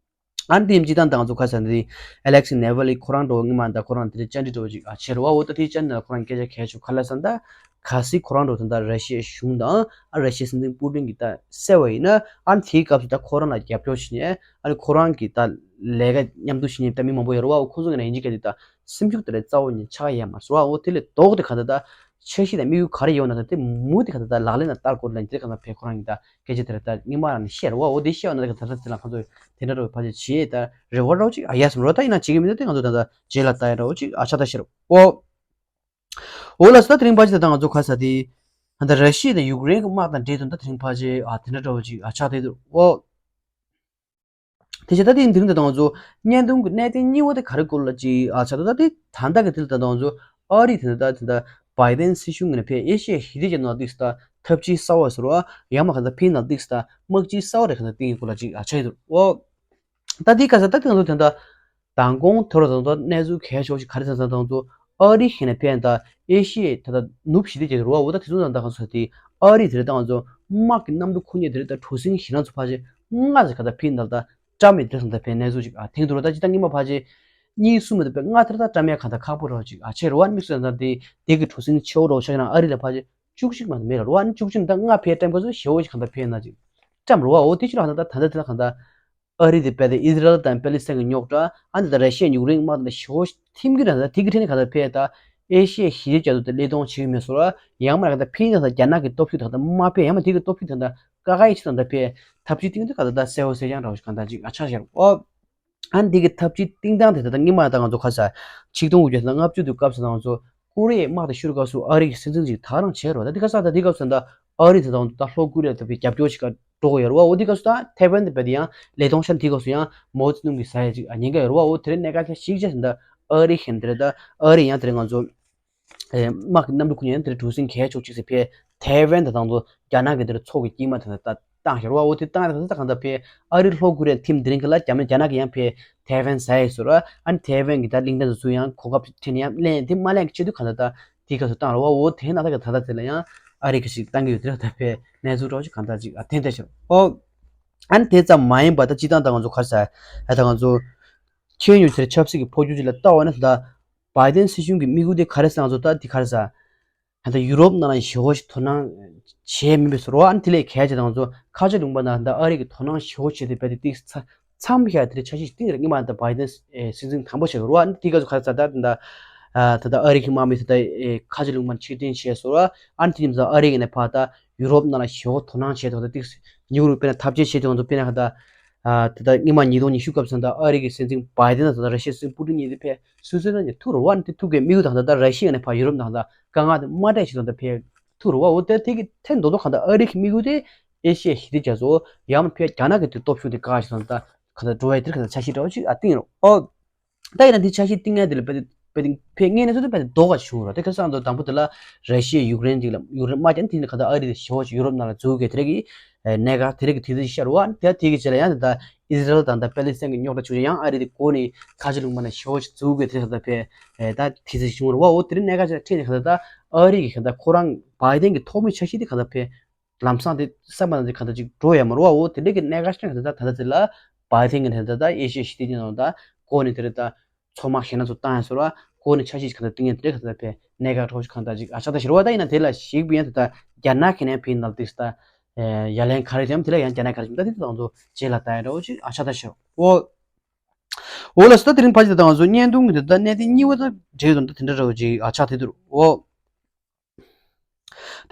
ཨ་ནི་དེ་ཡིན་སྤྱི་བཏང་ད་ང་ཚོ་ཁ་སང་དེ་ཨ་ལེག་སི་ནེ་ཝ་ལི་ཁོ་རང་འགྲོ་ངེས་མ་ད་ཁོ་རང་དེ་བཅར་འདྲི་འགྲོ་ཅིག་ཨ་ཆེ་རུ་བ། འོ་ད་དེ་བཅར་འདྲི་ཁོ་རང་སྐད་ཆ་གལ་ཆེ་ག་ལ་སང་ད་གལ་སྲིད་ཁོ་རང་འགྲོ་ད་ད་ར་ཤི་ཡའི་གཞུང་དང་ཨ་ར་ཤི་ཡའི་སྲིད་འཛིན་པུ་ཏིན་གྱི་ད་བསད་པ་ཡིན་ན་ཨ་ནི་དེའི་སྐབས་སུ་ད་ཁོ་རང་ལ་རྒྱབ་སྐྱོར་བྱེད་མཁན་ཨ་ནི་ཁོ་རང་གི་ད་ལས་ཀ་མཉམ་དུ་བྱེད་མཁན་ད་མི་མང་པོ་ཡོད་རུ་བ། འོ་ཁོ་ཚོ་ངོས་ནས་ཡིན་གཅིག་ག་དེ་ད་སེམས་ཤུགས་དེ་ལས་རྩ་བོ་ནས་ཆག་ཡ་མ་སོང་བ། འོ་དེ་ལས་ལྡོག་དེ་ག་ད་ད་འཆར་གཞི་དང་དམིགས་ཡུལ་ག་རེ་ཡོད་ན་ད་དེ་མུ་དེ་ག་ད་ད་ལག་ལེན་ལ་བསྟར་དགོས་ལ་འདི་ག་ད་ཕེ་ཁོ་རང་གི་ད། སྐད་ཆ་དེ་ལ་ད་སྔོན་མ་རང་ནས་བཤད་རེད་བ། འོ་དེ་བཤད་བ་ན་ད་ད་ད་དེ་ལ་ཁོ་ཚོས་དེ་འདྲ་འདྲ་བོ་ཕལ་ཆེར་བྱེད་ད་རེ་བ་འདྲ་བོ་ཅིག་ཨ་ཡ་སམ་རོ་ད་ཡིན་ན་བྱེད་ཀྱི་མི་འདུག་དེ་ང་ཚོ་ད་ད་རྗེས་ལ་ལྟ་ཡ་འདྲ་བོ་ཅིག་ཨ་ཆགས་ད་ཤེར་འོ། འོ་ལགས་སོ། ད་དེ་རིང་ཕལ་ཆེར་ད་ང་ཚོ་ག་ས་དེ་ད་ད་ར་ཤི་ཡ་དང་ཡུཀ་རེན་གྱི་དམག་དང་འབྲེལ་དོན་ད་དེ་རིང་ཕལ་ཆེར་ཨ་དེ་འདྲ་འདྲ་བོ་ཅིག་ཨ་ཆགས་དེ་འདུག་འོ། དེ་བྱས་ད་དེ་དེ་རིང་ད་ད་ང་ཚོ་བརྙན་ཐུང་གི་གནད་དོན་གཉིས་པ་དེ་ག་རེ་སྐོར་ལ་ཅིག་ཨ་ཆགས་འདུག་ད་དེ་ད་ལྟ་གི་དེ་ལ་ད་ད་ང་ཚོ་ཨ་རི་དེ་ད་ད་ད་བའི་ཏན་སྲིད་གཞུང་ངོས་ནས་ཕེ་ཨེ་ཤི་ཡའི་ཞི་བདེ་ཅན་ནང་ཏིག་ས་ད་འཐབ་ཇུས་གསར་བ་ཟེར་བ་ཡང་མ་ག་ད་ཕིན་ནང་ཏིག་ས་ད་དམག་ཇུས་གསར་བ་རེ་ག་ད་ཏིག་གི་སྐོར་ལ་ཅིག་ཨ་ཆགས་ཡོད་འདུག་འོ། ད་དེ་ག་ས་ད་དེ་ང་ཚོ་དེ་འདྲ་མདང་དགོང་ཐོར་དང་ད་གནས་ཚུལ་གལ་ཆེ་བ་ཞིག་ག་རེ་ཟེར་ན་ད་ང་ཚོ་ཨ་རི་ཧེ་ན་ཕན་ད་ཨེ་ཤི་ཡའི་ད་ད་ནུབ་ཞི་བདེ་ཅན་རུ་བ་འོ་ད་དེ་ཚོ་ད་ད་ག་ས་དེ་ཨ་རི་དེ་རེད་ད་ང་ཚོ་དམག་གི་གནམ་གྲུ་ཁུ་ཉེ་དེ་རེད་ད་གྲུ་གཟིངས་ཞེ་ན་ཚོ་ཕལ་ཆེར་ལྔ་ཟེར་ག་ད་ཕིན་ད་ད་བཀྲམ་མེད་དེ་ད་ཕན་གནས་ཚུལ་ཅིག་ཨ་ཐེངས་དུ་རུ་ད་ཅི་ད་ངེས་མ་ཕལ་ཆེར་གཉིས་གསུམ་མེད་ད་ཕན་ལྔ་དེ་ད་བཀྲམ་ཡ་ག་ད་ཁག་པོ་རུ་ཅིག་ཨ་ཆེ་རུ་བ་དམིགས་སུ་ད་དེ་དེ་གི་གྲུ་གཟིངས་ཆེ་བོ་རུ་ཆགས་ན་ཨ་རི་ལ་ཕལ་ཆེར་བཅུ་གཅིག་མ་མེད་ར་རུ་བ་ནི་བཅུ་གཅིག་ད་ལྔ་ཕན་བཀྲམ་ག་ཚོ་ཞེ་བོ་ཞིག་ག་ད་ཕན་ན་ཅིག་བཀྲམ་རུ་བ་འོ་དེ་ཅི་ར་ག་ད་ད་ད་དེ་ད་ག་ད། ཨ་རི་དེ་རྦད་དེ་ཨི་ཟི་རལ་དང་པེ་ལི་སི་ཐན་གྱི་རྙོག་དྲ་ཨ་འདི་དང་ར་ཤི་ཡ་ཡུཀ་རེན་དམག་དང་ཞི་བོ་ཐིམ་གྱི་ར་ད་དེ་གི་ཁྲིད་ནས་ག་ད་ཕེ་ད་ཨེ་ཤི་ཡའི་ཞི་བདེ་རྒྱ་མཚོ་དེ་སླེབས་གཏོང་བྱེད་ཀྱི་མེད་སོ་ར་ཡང་མ་ར་ག་ད་ཕིན་ད་ད་རྒྱ་ནག་གི་སྟོབས་ཤུགས་དང་ད་མ་ཕེ་ཡང་མ་དེ་གི་སྟོབས་ཤུགས་དང་ད་ཀ་ཁ་ཡི་ཆི་དང་ད་ཕེ་ཐབས་ཇུས་སྟེང་དུ་ག་ད་ད་གསལ་བོ་གསལ་རྐྱང་འདྲ་བོ་ཞིག་ག་ད་ཅིག་ཨ་ཆགས་བཞག་ཨོ། ཨ་འདི་གི་ཐབས་ཇུས་སྟེང་སྟངས་དེ་ད་ད་སྔོན་མ་ད་ང་ཚོ་ཁ་ས་ཆིག་སྟོང་དགུ་བརྒྱ་ལྔ་བཅུ་དུས་སྐབས་སུ་ད་ང་ཚོ་ཀོ་རི་ཡའི་དམག་དེ་ཤོར་སྐབས་སུ་ཨ་རི་གི་སྲིད་འཛིན་ཅིག་ད་རང་བྱས་རོགས་ད་དེ་ག་ས་ད་དེ་སྐབས་སུ་ད་ཨ་རི་དེ་ད་ང་ཚོ་ད་ལྷོ་ཀོ་རི་ཡ་ད་ཕེ་རྒྱབ་སྐྱོར་ཞིག་ག་འགྲོ་གི་ཡོད་རེད་བ། འོ་དེ་སྐབས་སུ་ད་ཐའེ་ཝན་དེ་རྦད་དེ་ཡང་ལས་གཏོང་ཤར་དེ་སྐབས་སུ་ཡང་མའོ་ཙེ་ཏུང་གིས་ཟ་ཡ་ཅིག་ཉེན་ཁ་ཡོད་རེད་བ། འོ་དེ་རིང་གནད་འགག་ཆེ་ཞིག་ཆགས་ཟིན་ད་ཨ་རི་ཤན་དེ་རེད་ད་ཨ་རི་ཡང་དེ་རིང་ང་ཚོ་དམག་གི་གནམ་གྲུ་ཁུ་ཉན་དེ་རིང་གྲུ་གཟིངས་གས་ཆོག་ཅིག་ཟེར་ཕེ་ཐའེ་ཝན་དེ་དང་ཚོ་རྒྱ་ནག་གི་དེ་རིང་ཚོགས་ཀྱི་དཀྱིལ་མ་དེ་ད་བཏང་ཤར་བ། འོ་དེ་བཏང་རེད་ད་གང་ད་ཕེ་ཨ་རི་ལྷོ་ཀོ་རི་ཡ་ཐིམ་དེ་རིང་གི་ལ་རྒྱ་མི་རྒྱ་ནག་གི་ཡང་ཕེ་ཐའེ་ཝན་ཟ་ཡ་ཟེར་བ། ཨ་ནི་ཐའེ་ཝན་གི་ད་གླིང་ཕྲན་དེ་ཚོ་ཡང་གོ་སྐབས་ཁྲིད་ནས་ཡང་ལེན་དེ་མ་ལེན་གི་ཆེད་དུ་གང་ད་ད་དེ་ག་ཚོ་བཏང་རེད་བ། འོ་དེ་ན་ད་ག་ད་ད་དེ་ལ་ཡང་ཨ་རི་གི་ཞིག་བཏང་གི་ཡོད་དེ་རེད་ད་ཕེ་གནས་ཚུལ་འདྲ་བོ་ཞིག་གང་ད་ཅིག་ཨ་ཐེན་ཐེ་ཤོར་ཨོ། ཨ་ནི་དེ་ཙམ་མ་ཡིན་པ་ད་སྤྱི་བཏང་ད་ང་ཚོ་ག་རེ་ཟ་ཨ་ད་ང་ཚོ་ཁྱོན་ཡོངས་དེར་ཆབ་སྲིད་ཀྱི་འཕོ་འགྱུར་ཅིག་ལ་ལྟ་བ་ན་ད་བའི་ཏན་སྲིད་གཞུང་གི་དམིགས་ཡུལ་དེ་ག་རེ་ཟ་ང་ཚོ་ད་དེ་ག་རེ་ཟ་ཨ་ད་ཡུ་རོབ་ནང་ལ་ཞེ་བོ་ཞིག་དོ་སྣང་བྱས་མིན་པའི་བཟོ་རོ། ཨ་ནི་དེ་ལས་གལ་ཆེ་ད་ང་ཚོ་ཁ་ཆེ་ལུང་པ་ནང་ད་ཨ་རི་གི་དོ་སྣང་ཞེ་བོ་བྱས་ཏེ་རྦད་དེ་ཏིག་ཚ་མཚམས་བཞག་དེ་འདྲའི་འཆར་གཞི་ཞིག་བཏིང་རེད། སྔོན་མ་ད་བའི་ཏན་སྲིད་འཛིན་དང་པོ་བྱས་རོ། ཨ་ནི་དེ་ག་ཚོ་ག་རེ་ཟ་ད་ད་ད་ད་ཨ་རི་གི་དམག་མི་ཚོ་ད་ཁ་ཆེ་ལུང་པ་ནང་ཕྱིར་འཐེན་བྱས་སོ་ར། ཨ་ནི་དེ་ནི་ཨ་རི་གི་ནས་ཕ་ད་ཡུ་རོབ་ནང་ལ་ཞེ་བོ་དོ་སྣང་བྱས་ཏེ་ད་ཏིག་ཉུ་རུ་དཔེར་ན་ཐབས་ཇུས་བྱས་ཏེ་ང་ཚོ་དཔེར་ན་ད་ད་ད་སྔོན་མ་ཉིས་སྟོང་ཉི་ཤུ་སྐབས་སུ་ད་ཨ་རི་གི་སྲིད་འཛིན་བའི་ཏན་དང་ད་ར་ཤི་ཡའི་སྲིད་འཛིན་པུ་ཏིན་གཉིས་དེ་ཕེ་སུད་སི་ནང་ནས་ཐུག་རུ་བ། ཨ་ནི་དེ་ཐུག་གི་དམིགས་ཡུལ་དང་ད་ད་ར་ཤི་ཡ་ནས་ཕ་ཡུ་རོབ་ནང་ད་དཀའ་ངལ་དེ་མ་སྤྲད་ཞིག་དང་ད་ཕེ་ཐུག་རུ་བ། འོ་དེ་དེ་གི་ཐེངས་མདོ་མདོ་གང་ད་ཨ་རི་གི་དམིགས་ཡུལ་དེ་ཨེ་ཤི་ཡའི་ཞི་བདེ་རྒྱ་མཚོ་ཡང་མ་ཕེ་རྒྱ་ནག་གི་དེ་སྟོབས་ཤུགས་དེ་བཀག་ཞིག་དང་ད་གང་ད་འགྲོ་བའི་དེར་གང་ད་འཆར་གཞི་འདྲ་བོ་ཞིག་ཨ་བཏིང་རོ། ཨོ། ད་ཡིན་ན་འདི་འཆར་གཞི་བཏིང་མཁན་དེ་ལ་དཔེ་དཔེ་དེ་ཕེ་ངེས་ནས་ཚོ་དེ་དཔེ་དེ་ལྡོག་ག་བྱུང་ར། དེ་ཁ་སང་དུ་དང་པོ་དེ་ལ་ར་ཤི་ཡ་ཡུཀ་རེན་ཅིག་ལ་ཡུཀ་རེན་དམག་ཅན་དེ་ནི་ག་ད་ཨ་རི་དེ་ཞི་བ་ཞིག་ཡུ་རོབ་ནང་ལ་འཛུལ་གི་དེ་རེད་གི་གནད་འགག་དེ་རེད་གི་དེ་དེ་ཤར་བ། དེ་དེ་གི་རྗེས་ལ་ཡང་དེ་ད་ཨི་ཟི་རལ་དང་ད་པེ་ལི་སི་ཐན་གི་རྙོག་དྲ་བྱུང་ཡང་ཨ་རི་དེ་གོ་ནི་ཁ་ཆེ་ལུང་པ་ནས་ཞི་བ་ཞིག་འཛུལ་གི་དེ་ག་ད་ཕེ་ད་དེ་དེ་བྱུང་ར་བ། འོ་དེ་རིང་གནད་འགག་ཅིག་ཁྲིད་ནས་ག་ད་ད་ཨ་རི་གི་ག་ད་ཁོ་རང་བའི་ཏན་གི་ཐོག་མའི་འཆར་གཞི་དེ་ག་ད་ཕེ་ལམ་སང་དེ་བསམ་པ་ནང་དེ་གང་ལྟར་ཅིག་འགྲོ་ཡ་མ་རེད་བ། འོ་དེ་འདྲ་གི་གནད་འགག་ཤིག་གང་ལྟར་ད་ད་ལྟ་དེ་ལ་བའི་ཏན་གི་ནས་ད་ལྟ་ཨེ་ཤི་ཡ་ཞི་བདེ་ཅན་ནང་ད་གོ་ནས་དེ་རེད་ད་མཚོ་དམག་གཞན་སྣ་ཚོ་བཏང་ཡ་སོ་ར་གོ་ནས་འཆར་གཞི་ཞིག་གང་ལྟར་བཏིང་ཡ་དེ་འདྲ་གང་ལྟར་ཕེ་གནད་འགག་གྲོགས་ཤིག་གང་ལྟར་ཅིག་ཨ་ཆགས་ད་ཤི་རེད་བ། ད་ཡིན་ན་དེ་ལ་ཞིག་བི་ཡན་དེ་ད་རྒྱ་ནག་གི་ནས་ཕིན་ནལ་ཏིག་ད་ཡ་ལན་ག་རེ་དེ་ཡང་དེ་ལ་ཡང་རྒྱ་ནག་ག་རེ་ཞིག་ད་དེ་ད་ང་ཚོ་རྗེས་ལ་ད་ཡ་འདྲ་བོ་ཅིག་ཨ་ཆགས་ད་ཤི་རེད་བ། འོ་ལགས་སོ། ད་དེ་རིང་ཕལ་ཆེར་ད་ང་ཚོ་བརྙན་ཐུང་གི་དེ་ད་གནད་དོན་གཉིས་པ་ད་འབྲེལ་དོན་ད་དེ་འདྲ་འདྲ་བོ་ཅིག་ཨ་ཆགས་དེ་འདུག་འོ།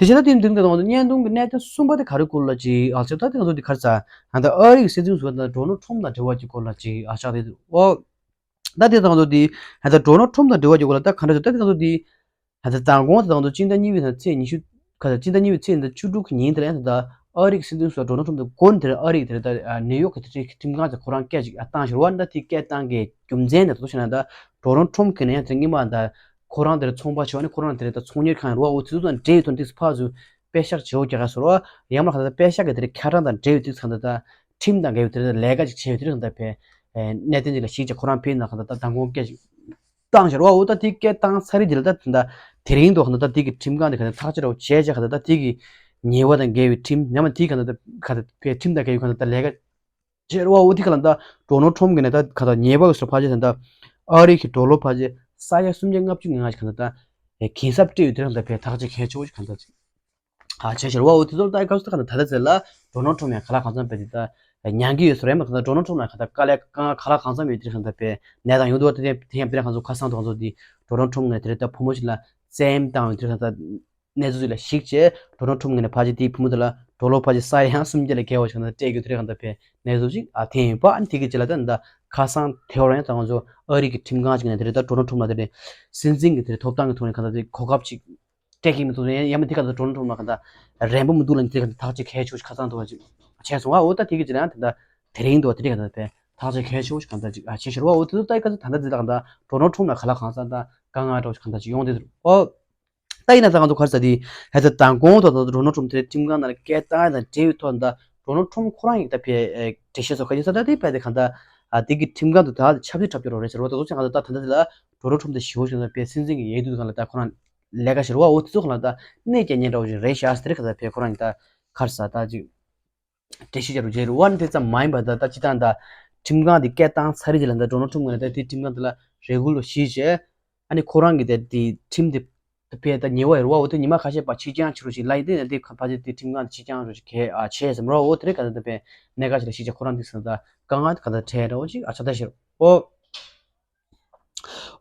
དེ་བཞིན་ད་དེ་འདིར་ད་ང་ཚོ་བརྙན་ཐུང་གི་གནད་དོན་གསུམ་པ་དེ་ག་རེ་སྐོར་ལ་ཅིག་ཨ་ཅག་ད་དེ་ང་ཚོ་འདི་ག་རེ་ཟ་ད་ཨ་རི་གི་སྲིད་འཛིན་ཟུར་པ་ད་ཌོ་ནལ་ཁྲོམ་དང་འབྲེལ་བ་གྱི་སྐོར་ལ་ཅིག་ཨ་ཅག་དེ་འོ། ད་དེ་ད་ང་ཚོ་འདི་ད་ཌོ་ནལ་ཁྲོམ་དང་འབྲེལ་བ་གྱི་སྐོར་ལ་ད་ག་འདྲ་ཞིག་ད་དེ་ང་ཚོ་འདི་ད་མདང་དགོང་དེ་ད་ང་ཚོ་སྤྱི་ཟླ་གཉིས་པའི་ཚེས་ཉི་ཤུ་ག་ད་སྤྱི་ཟླ་གཉིས་པའི་ཚེས་ཉི་ཤུ་དྲུག་གི་ཉིན་དེ་ལ་ཡང་ད་ ཨ་རིའི་སྲིད་འཛིན་ཟུར་པ་ཌོ་ནལ་ཊམ་དེ་མགོ་ནས་དེ་རིང་ཨ་རིའི་དེ་རིང་ད་ནིའུ་ཡོག་གི་དེ་ཁྲིམས་ཁང་དེ་ཁོ་རང་སྐད་ཅིག་བཏང་ཞོར་བ་ད་དེ་སྐད་བཏང་གི་རྒྱུ་མཚན་དེ་ཚོ་བཤད་ན་ད་ཌོ་ནལ་ཊམ་གི་ནས་ཡང་དེ་རིང་ཉི་མ་ད་ཁོ་རང་དེ་རིང་ཚོང་པ་ཆེ་བ་ནི་ཁོ་རང་དེ་རིང་ད་ཚོང་གཉེར་ཁང་རུ་བ་འོ་དེ་ཚོ་དང་འབྲེལ་ཡོད་དོན་ཏིག་ཕར་ཚུར་པེ་ཤག་བྱེད་འོ་རྒྱག་ག་ཟོར་བ་ཡང་མ་ཁ་ད་པེ་ཤག་གི་དེ་རིང་ཁ་གྲངས་དང་འབྲེལ་ཡོད་དིག་ཁ་ད་ད་ཁྲིམས་དང་འགལ་བའི་དེ་རིང་ལས་ཀ་ཅིག་བྱས་ཡོད་དེ་རིང་ད་ཕེ་གནད་དོན་ཅིག་ལ་གཞིགས་བྱས་ཁོ་རང་ཕེ་ན་ཁ་ད་ད་མདང་དགོང་སྐད་ཅིག་བཏང་ཤར་བ་འོ་ད་དེ་སྐད་བཏང་ཚར་རེད་དེ་ལ་ད་ད་དེ་རིང་དུ་ཁ་ད་ད་དེ་གི་ཁྲིམས་ཁང་དེ་ཁ་ད་ཐག་གཅོད་རོགས་བྱས་བྱས་ཁ་ད་ད་དེ་གི་ཉེས་པ་དང་འགལ་བའི་ཁྲིམས་ཉམས་དེ་ཁ་ད་ད་ཁ་ད་ཕེ་ཁྲིམས་དང་འགལ་བའི་ཁ་ད་ད་ལས་ཀ་བྱས་རོགས་འོ་དེ་ཁ་ད་ད་ཌོ་ནལ་ཊམ་གི་ནས་ད་ཁ་ད་ཉེས་པ་གི་སོ་ཕ་ཆེ་ད་ད་ཨ་རི་གི་ཌོ་ལར་ཕ་ཆེ་ས་ཡ་སུམ་བརྒྱ་ལྔ་བཅུ་ང་ལྔ་ཞིག་ཁ་ད་ད་གན་གསབ་སྤྲད་ཡོད་དེ་རིང་ད་ཕེ་ཐག་གཅོད་གལ་ཆེ་བོ་ཞིག་ཁ་ད་ད་ཅིག་ཨ་བྱས་ཤར་བ་འོ་དེ་ཚོ་ལྟ་སྐབས་སུ་ད་ག་ད་ད་ད་ཟེར་ལ་ཌོ་ནལ་ཊམ་ཡང་ག་ལ་གང་འཚམ་པའི་དེ་ད་ཉན་གི་ཡོད་ཟེར་ཡང་མ་ག་ད་ཌོ་ནལ་ཊམ་ལ་ག་ད་དཀའ་ལས་གང་ག་ལ་གང་འཚམ་ཡོད་དེ་གང་ད་པའི་ནད་དང་ཡོང་དུ་བ་དེ་དེ་ཡང་པའི་གང་ཚོ་ཁ་སང་དུ་གང་ཚོ་དེ་ཌོ་ནལ་ཊམ་ངས་དེ་རེད་ད་བུ་མོ་ཞིག་ལ་བཙན་བཏང་ཡོད་དེ་གང་ད་གནས་ཚུལ་ཅིག་ལ་གཞིགས་བྱས་ཌོ་ནལ་ཊམ་ངས་ནས་ཕ་ཅི་དེའི་བུ་མོ་དེ་ལ་ཌོ་ལར་ཕ་ཅི་ས་ཡ་ཡང་སུམ་བརྒྱ་ལས་བརྒལ་བ་ཞིག་གང་ད་སྤྲད་རྒྱུ་དེ་གང་ད་པའི་ནད་གཞི་ཅིག་ཨ་ཐེ་ཡིན་པ་ཨ་ནི་དེ་གི་ཅི་ལ་ད་ད་ཁ་སང་དེ་བར་ཡང་ད་གང་ཚོ་ཨ་རི་གི་ཁྲིམས་ཁང་ཅིག་ནས་དེ་རེད་ད་ཌོ་ནལ་ཊམ་ལ་དེ་རེད་སྲིད་འཛིན་གི་དེ་རེད་ཐོབ་ཐང་གི་ཐོག་ནས་གང་ད་དེ་གོ་སྐབས་ཅིག་སྤྲད་ཀྱི་མི་འདུག་ཡང་ཡང་མིན་དེ་ག་ད་ཌོ་ནལ་ཊམ་ལ་ག་ད་རན་པོ་མི་འདུག་ལ་དེ་ག་ད་ཐག་གཅོད་གལ་ཆེ་ཤོས་ཁ་ཚང་འདུག་བ་ཅིག་བྱས་སོང་ཨ། འོ་ད་དེ་གི་ཅི་ལ་ཡང་དེ་ད་དེ་རིང་འདུག་བ་དེ་རིང་ག་ད་དེ་ཐག་གཅོད་གལ་ཆེ་ཤོས་ཁ་ད་ཅིག་ཨ་བྱས་ཤར་བ་འོ་དེ་ཚོ་ད་ག་ད་ད་ད་དེ་ད་ག་ད་ཌོ་ནལ་ཊམ་ལ་ག་ལ་གང་ས་ད་དཀའ་ངལ་འདྲ་བོ་ཞིག་ག་ད་ཅིག་ཡོང་དེ་འདུག་ཨོ། ད་ཡིན་ན་ད་ང་ཚོ་ག་རེ་ཟ་དེ་ཧེ་ད་དང་གོང་དུ་ད་ཌོ་ནལ་ཊམ་དེ་ཁྲིམས་ཁང་ནང་ལ་སྐད་བཏང་ཡ་དང་འབྲེལ་བའི་ཐོག་ད་ཌོ་ནལ་ཊམ་ཁོ་རང་ཡིན་ད་ཕེ་འགྲེལ་བཤད་སོགས་ག་ཡིན་ས་ད་དེ་ཕེ་དེ་ག་ད་ཨ་དེ་གི་ཁྲིམས་ཁང་དུ་ད་ཆབ་སྲིད་འཁྲབ་རྒྱུ་རོགས་རེད་ཟེར་བ་ད་ཚོ་ཅང་ག་ད་ད་ད་ད་ལ་ཌོ་ནལ་ཊམ་དེ་ཞི་བོ་ཞིག་ན་པའི་སྲིད་འཛིན་གྱི་ཡས་དུས་སྒང་ལ་ད་ཁོ་རང་ལས་ཀ་ཞེ་རུ་བ་འོ་དེ་ཚོ་སྒང་ལ་ད་གནས་སྐྱེལ་ཉན་འདྲ་བོ་ཞིག་རེད་ཤག་ཟེར་ག་ད་ཕེ་ཁོ་རང་གི་ད་ཁར་ས་ད་ཅིག་འགྲེལ་བཤད་བྱ་རུ་བྱེད་རུ་བ་ནི་དེ་ཙམ་མ་ཡིན་པ་ད་ད་ཅི་ད་ད་ཁྲིམས་ཁང་དེ་སྐད་བཏང་ཚར་རེད་ཅེས་ལ་ད་ཌོ་ནལ་ཊམ་ངོས་ནས་ད་དེ་ཁྲིམས་ཁང་དེ་ལ་རེ་སྐུལ་ལོ་ཞིག་བྱས་ཨ་ནི་ཁོ་རང་གི་ད་དེ་ཁྲིམས་དེ་ཕེ་ད་ཉེ་བ་ཡོད་རུ་བ་འོ་དེ་ཉི་མ་ཁ་ཤས་པ་ཕྱིར་འགྱངས་བྱེད་རུ་ཞིག་ལ་ཡིན་དེ་ན་དེ་ཁ་ཕ་ཅེ་དེ་ཁྲིམས་ཁང་དེ་ཕྱིར་འགྱངས་རུ་ཞིག་གས་ཨ་བྱས་ཟེར་མ་རོ་འོ་དེ་རེད་ག་ད་ད་ཕེ་གནད་འགག་ཞིག་ལ་ཞིག་བྱས་ཁོ་རང་དེ་ཟེར་ད་དཀའ་ངལ་ག་ད་འཕྲད་ར་འོ་ཞིག་ཨ་ཆ་ད་ཤེར་འོ།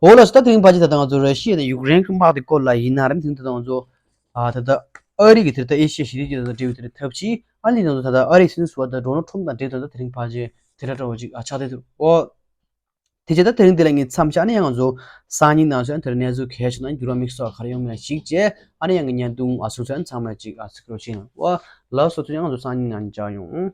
འོ་ལགས་སོ། ད་དེ་རིང་ཕལ་ཆེར་ད་ལྟ་ང་ཚོ་ར་ཤི་ཡ་དང་ཡུཀ་རེན་གྱི་དམག་དེ་སྐོར་ལ་ཡིན་ན་རེད། དེ་རིང་ད་ལྟ་ང་ཚོ་ཨ་ད་ལྟ་ཨ་རི་གི་དེ་ལྟ་ཨེ་ཤི་ཡ་ཞི་བདེ་སྐྱིད་དང་འབྲེལ་བའི་དེ་ཐབས་ཇུས་ཨ་ནི་ང་ཚོ་ད་ལྟ་ཨ་རིའི་སྲིད་འཛིན་ཟུར་པ་ད་ཌོ་ནལ་ཊམ་དང་འབྲེལ་ད་ལྟ་དེ་རིང་ཕལ་ཆེར་དེ་འདྲ་འདྲ་བོ་ཅིག་ཨ་ཆགས་བསྡད་འདུག་འོ། དེ་རྗེས་ད་དེ་རིང་འདི་ལ་ངས་མཚམས་བཞག་ཨ་ནི་ཡང་ང་ཚོ་སང་ཉིན་ནང་ཚོ་ཡང་དེར་གནས་ཚུལ་གལ་ཆེ་ན་འགྱུར་བ་དམིགས་སུ་ག་རེ་ཡོང་མིན་ལ་གཞིགས་བྱས་ཨ་ནི་ཡང་ངས་བརྙན་ཐུང་ཨ་སོང་ཚོ་ཡང་ཚང་མ་ཅིག་ཨ་གཟིགས་རོགས་བྱེད་ཨང་། འོ་ལགས་སོ། ཚོ་ཡང་ང་ཚོ་སང་ཉིན་ནང་མཇལ་ཡོང་།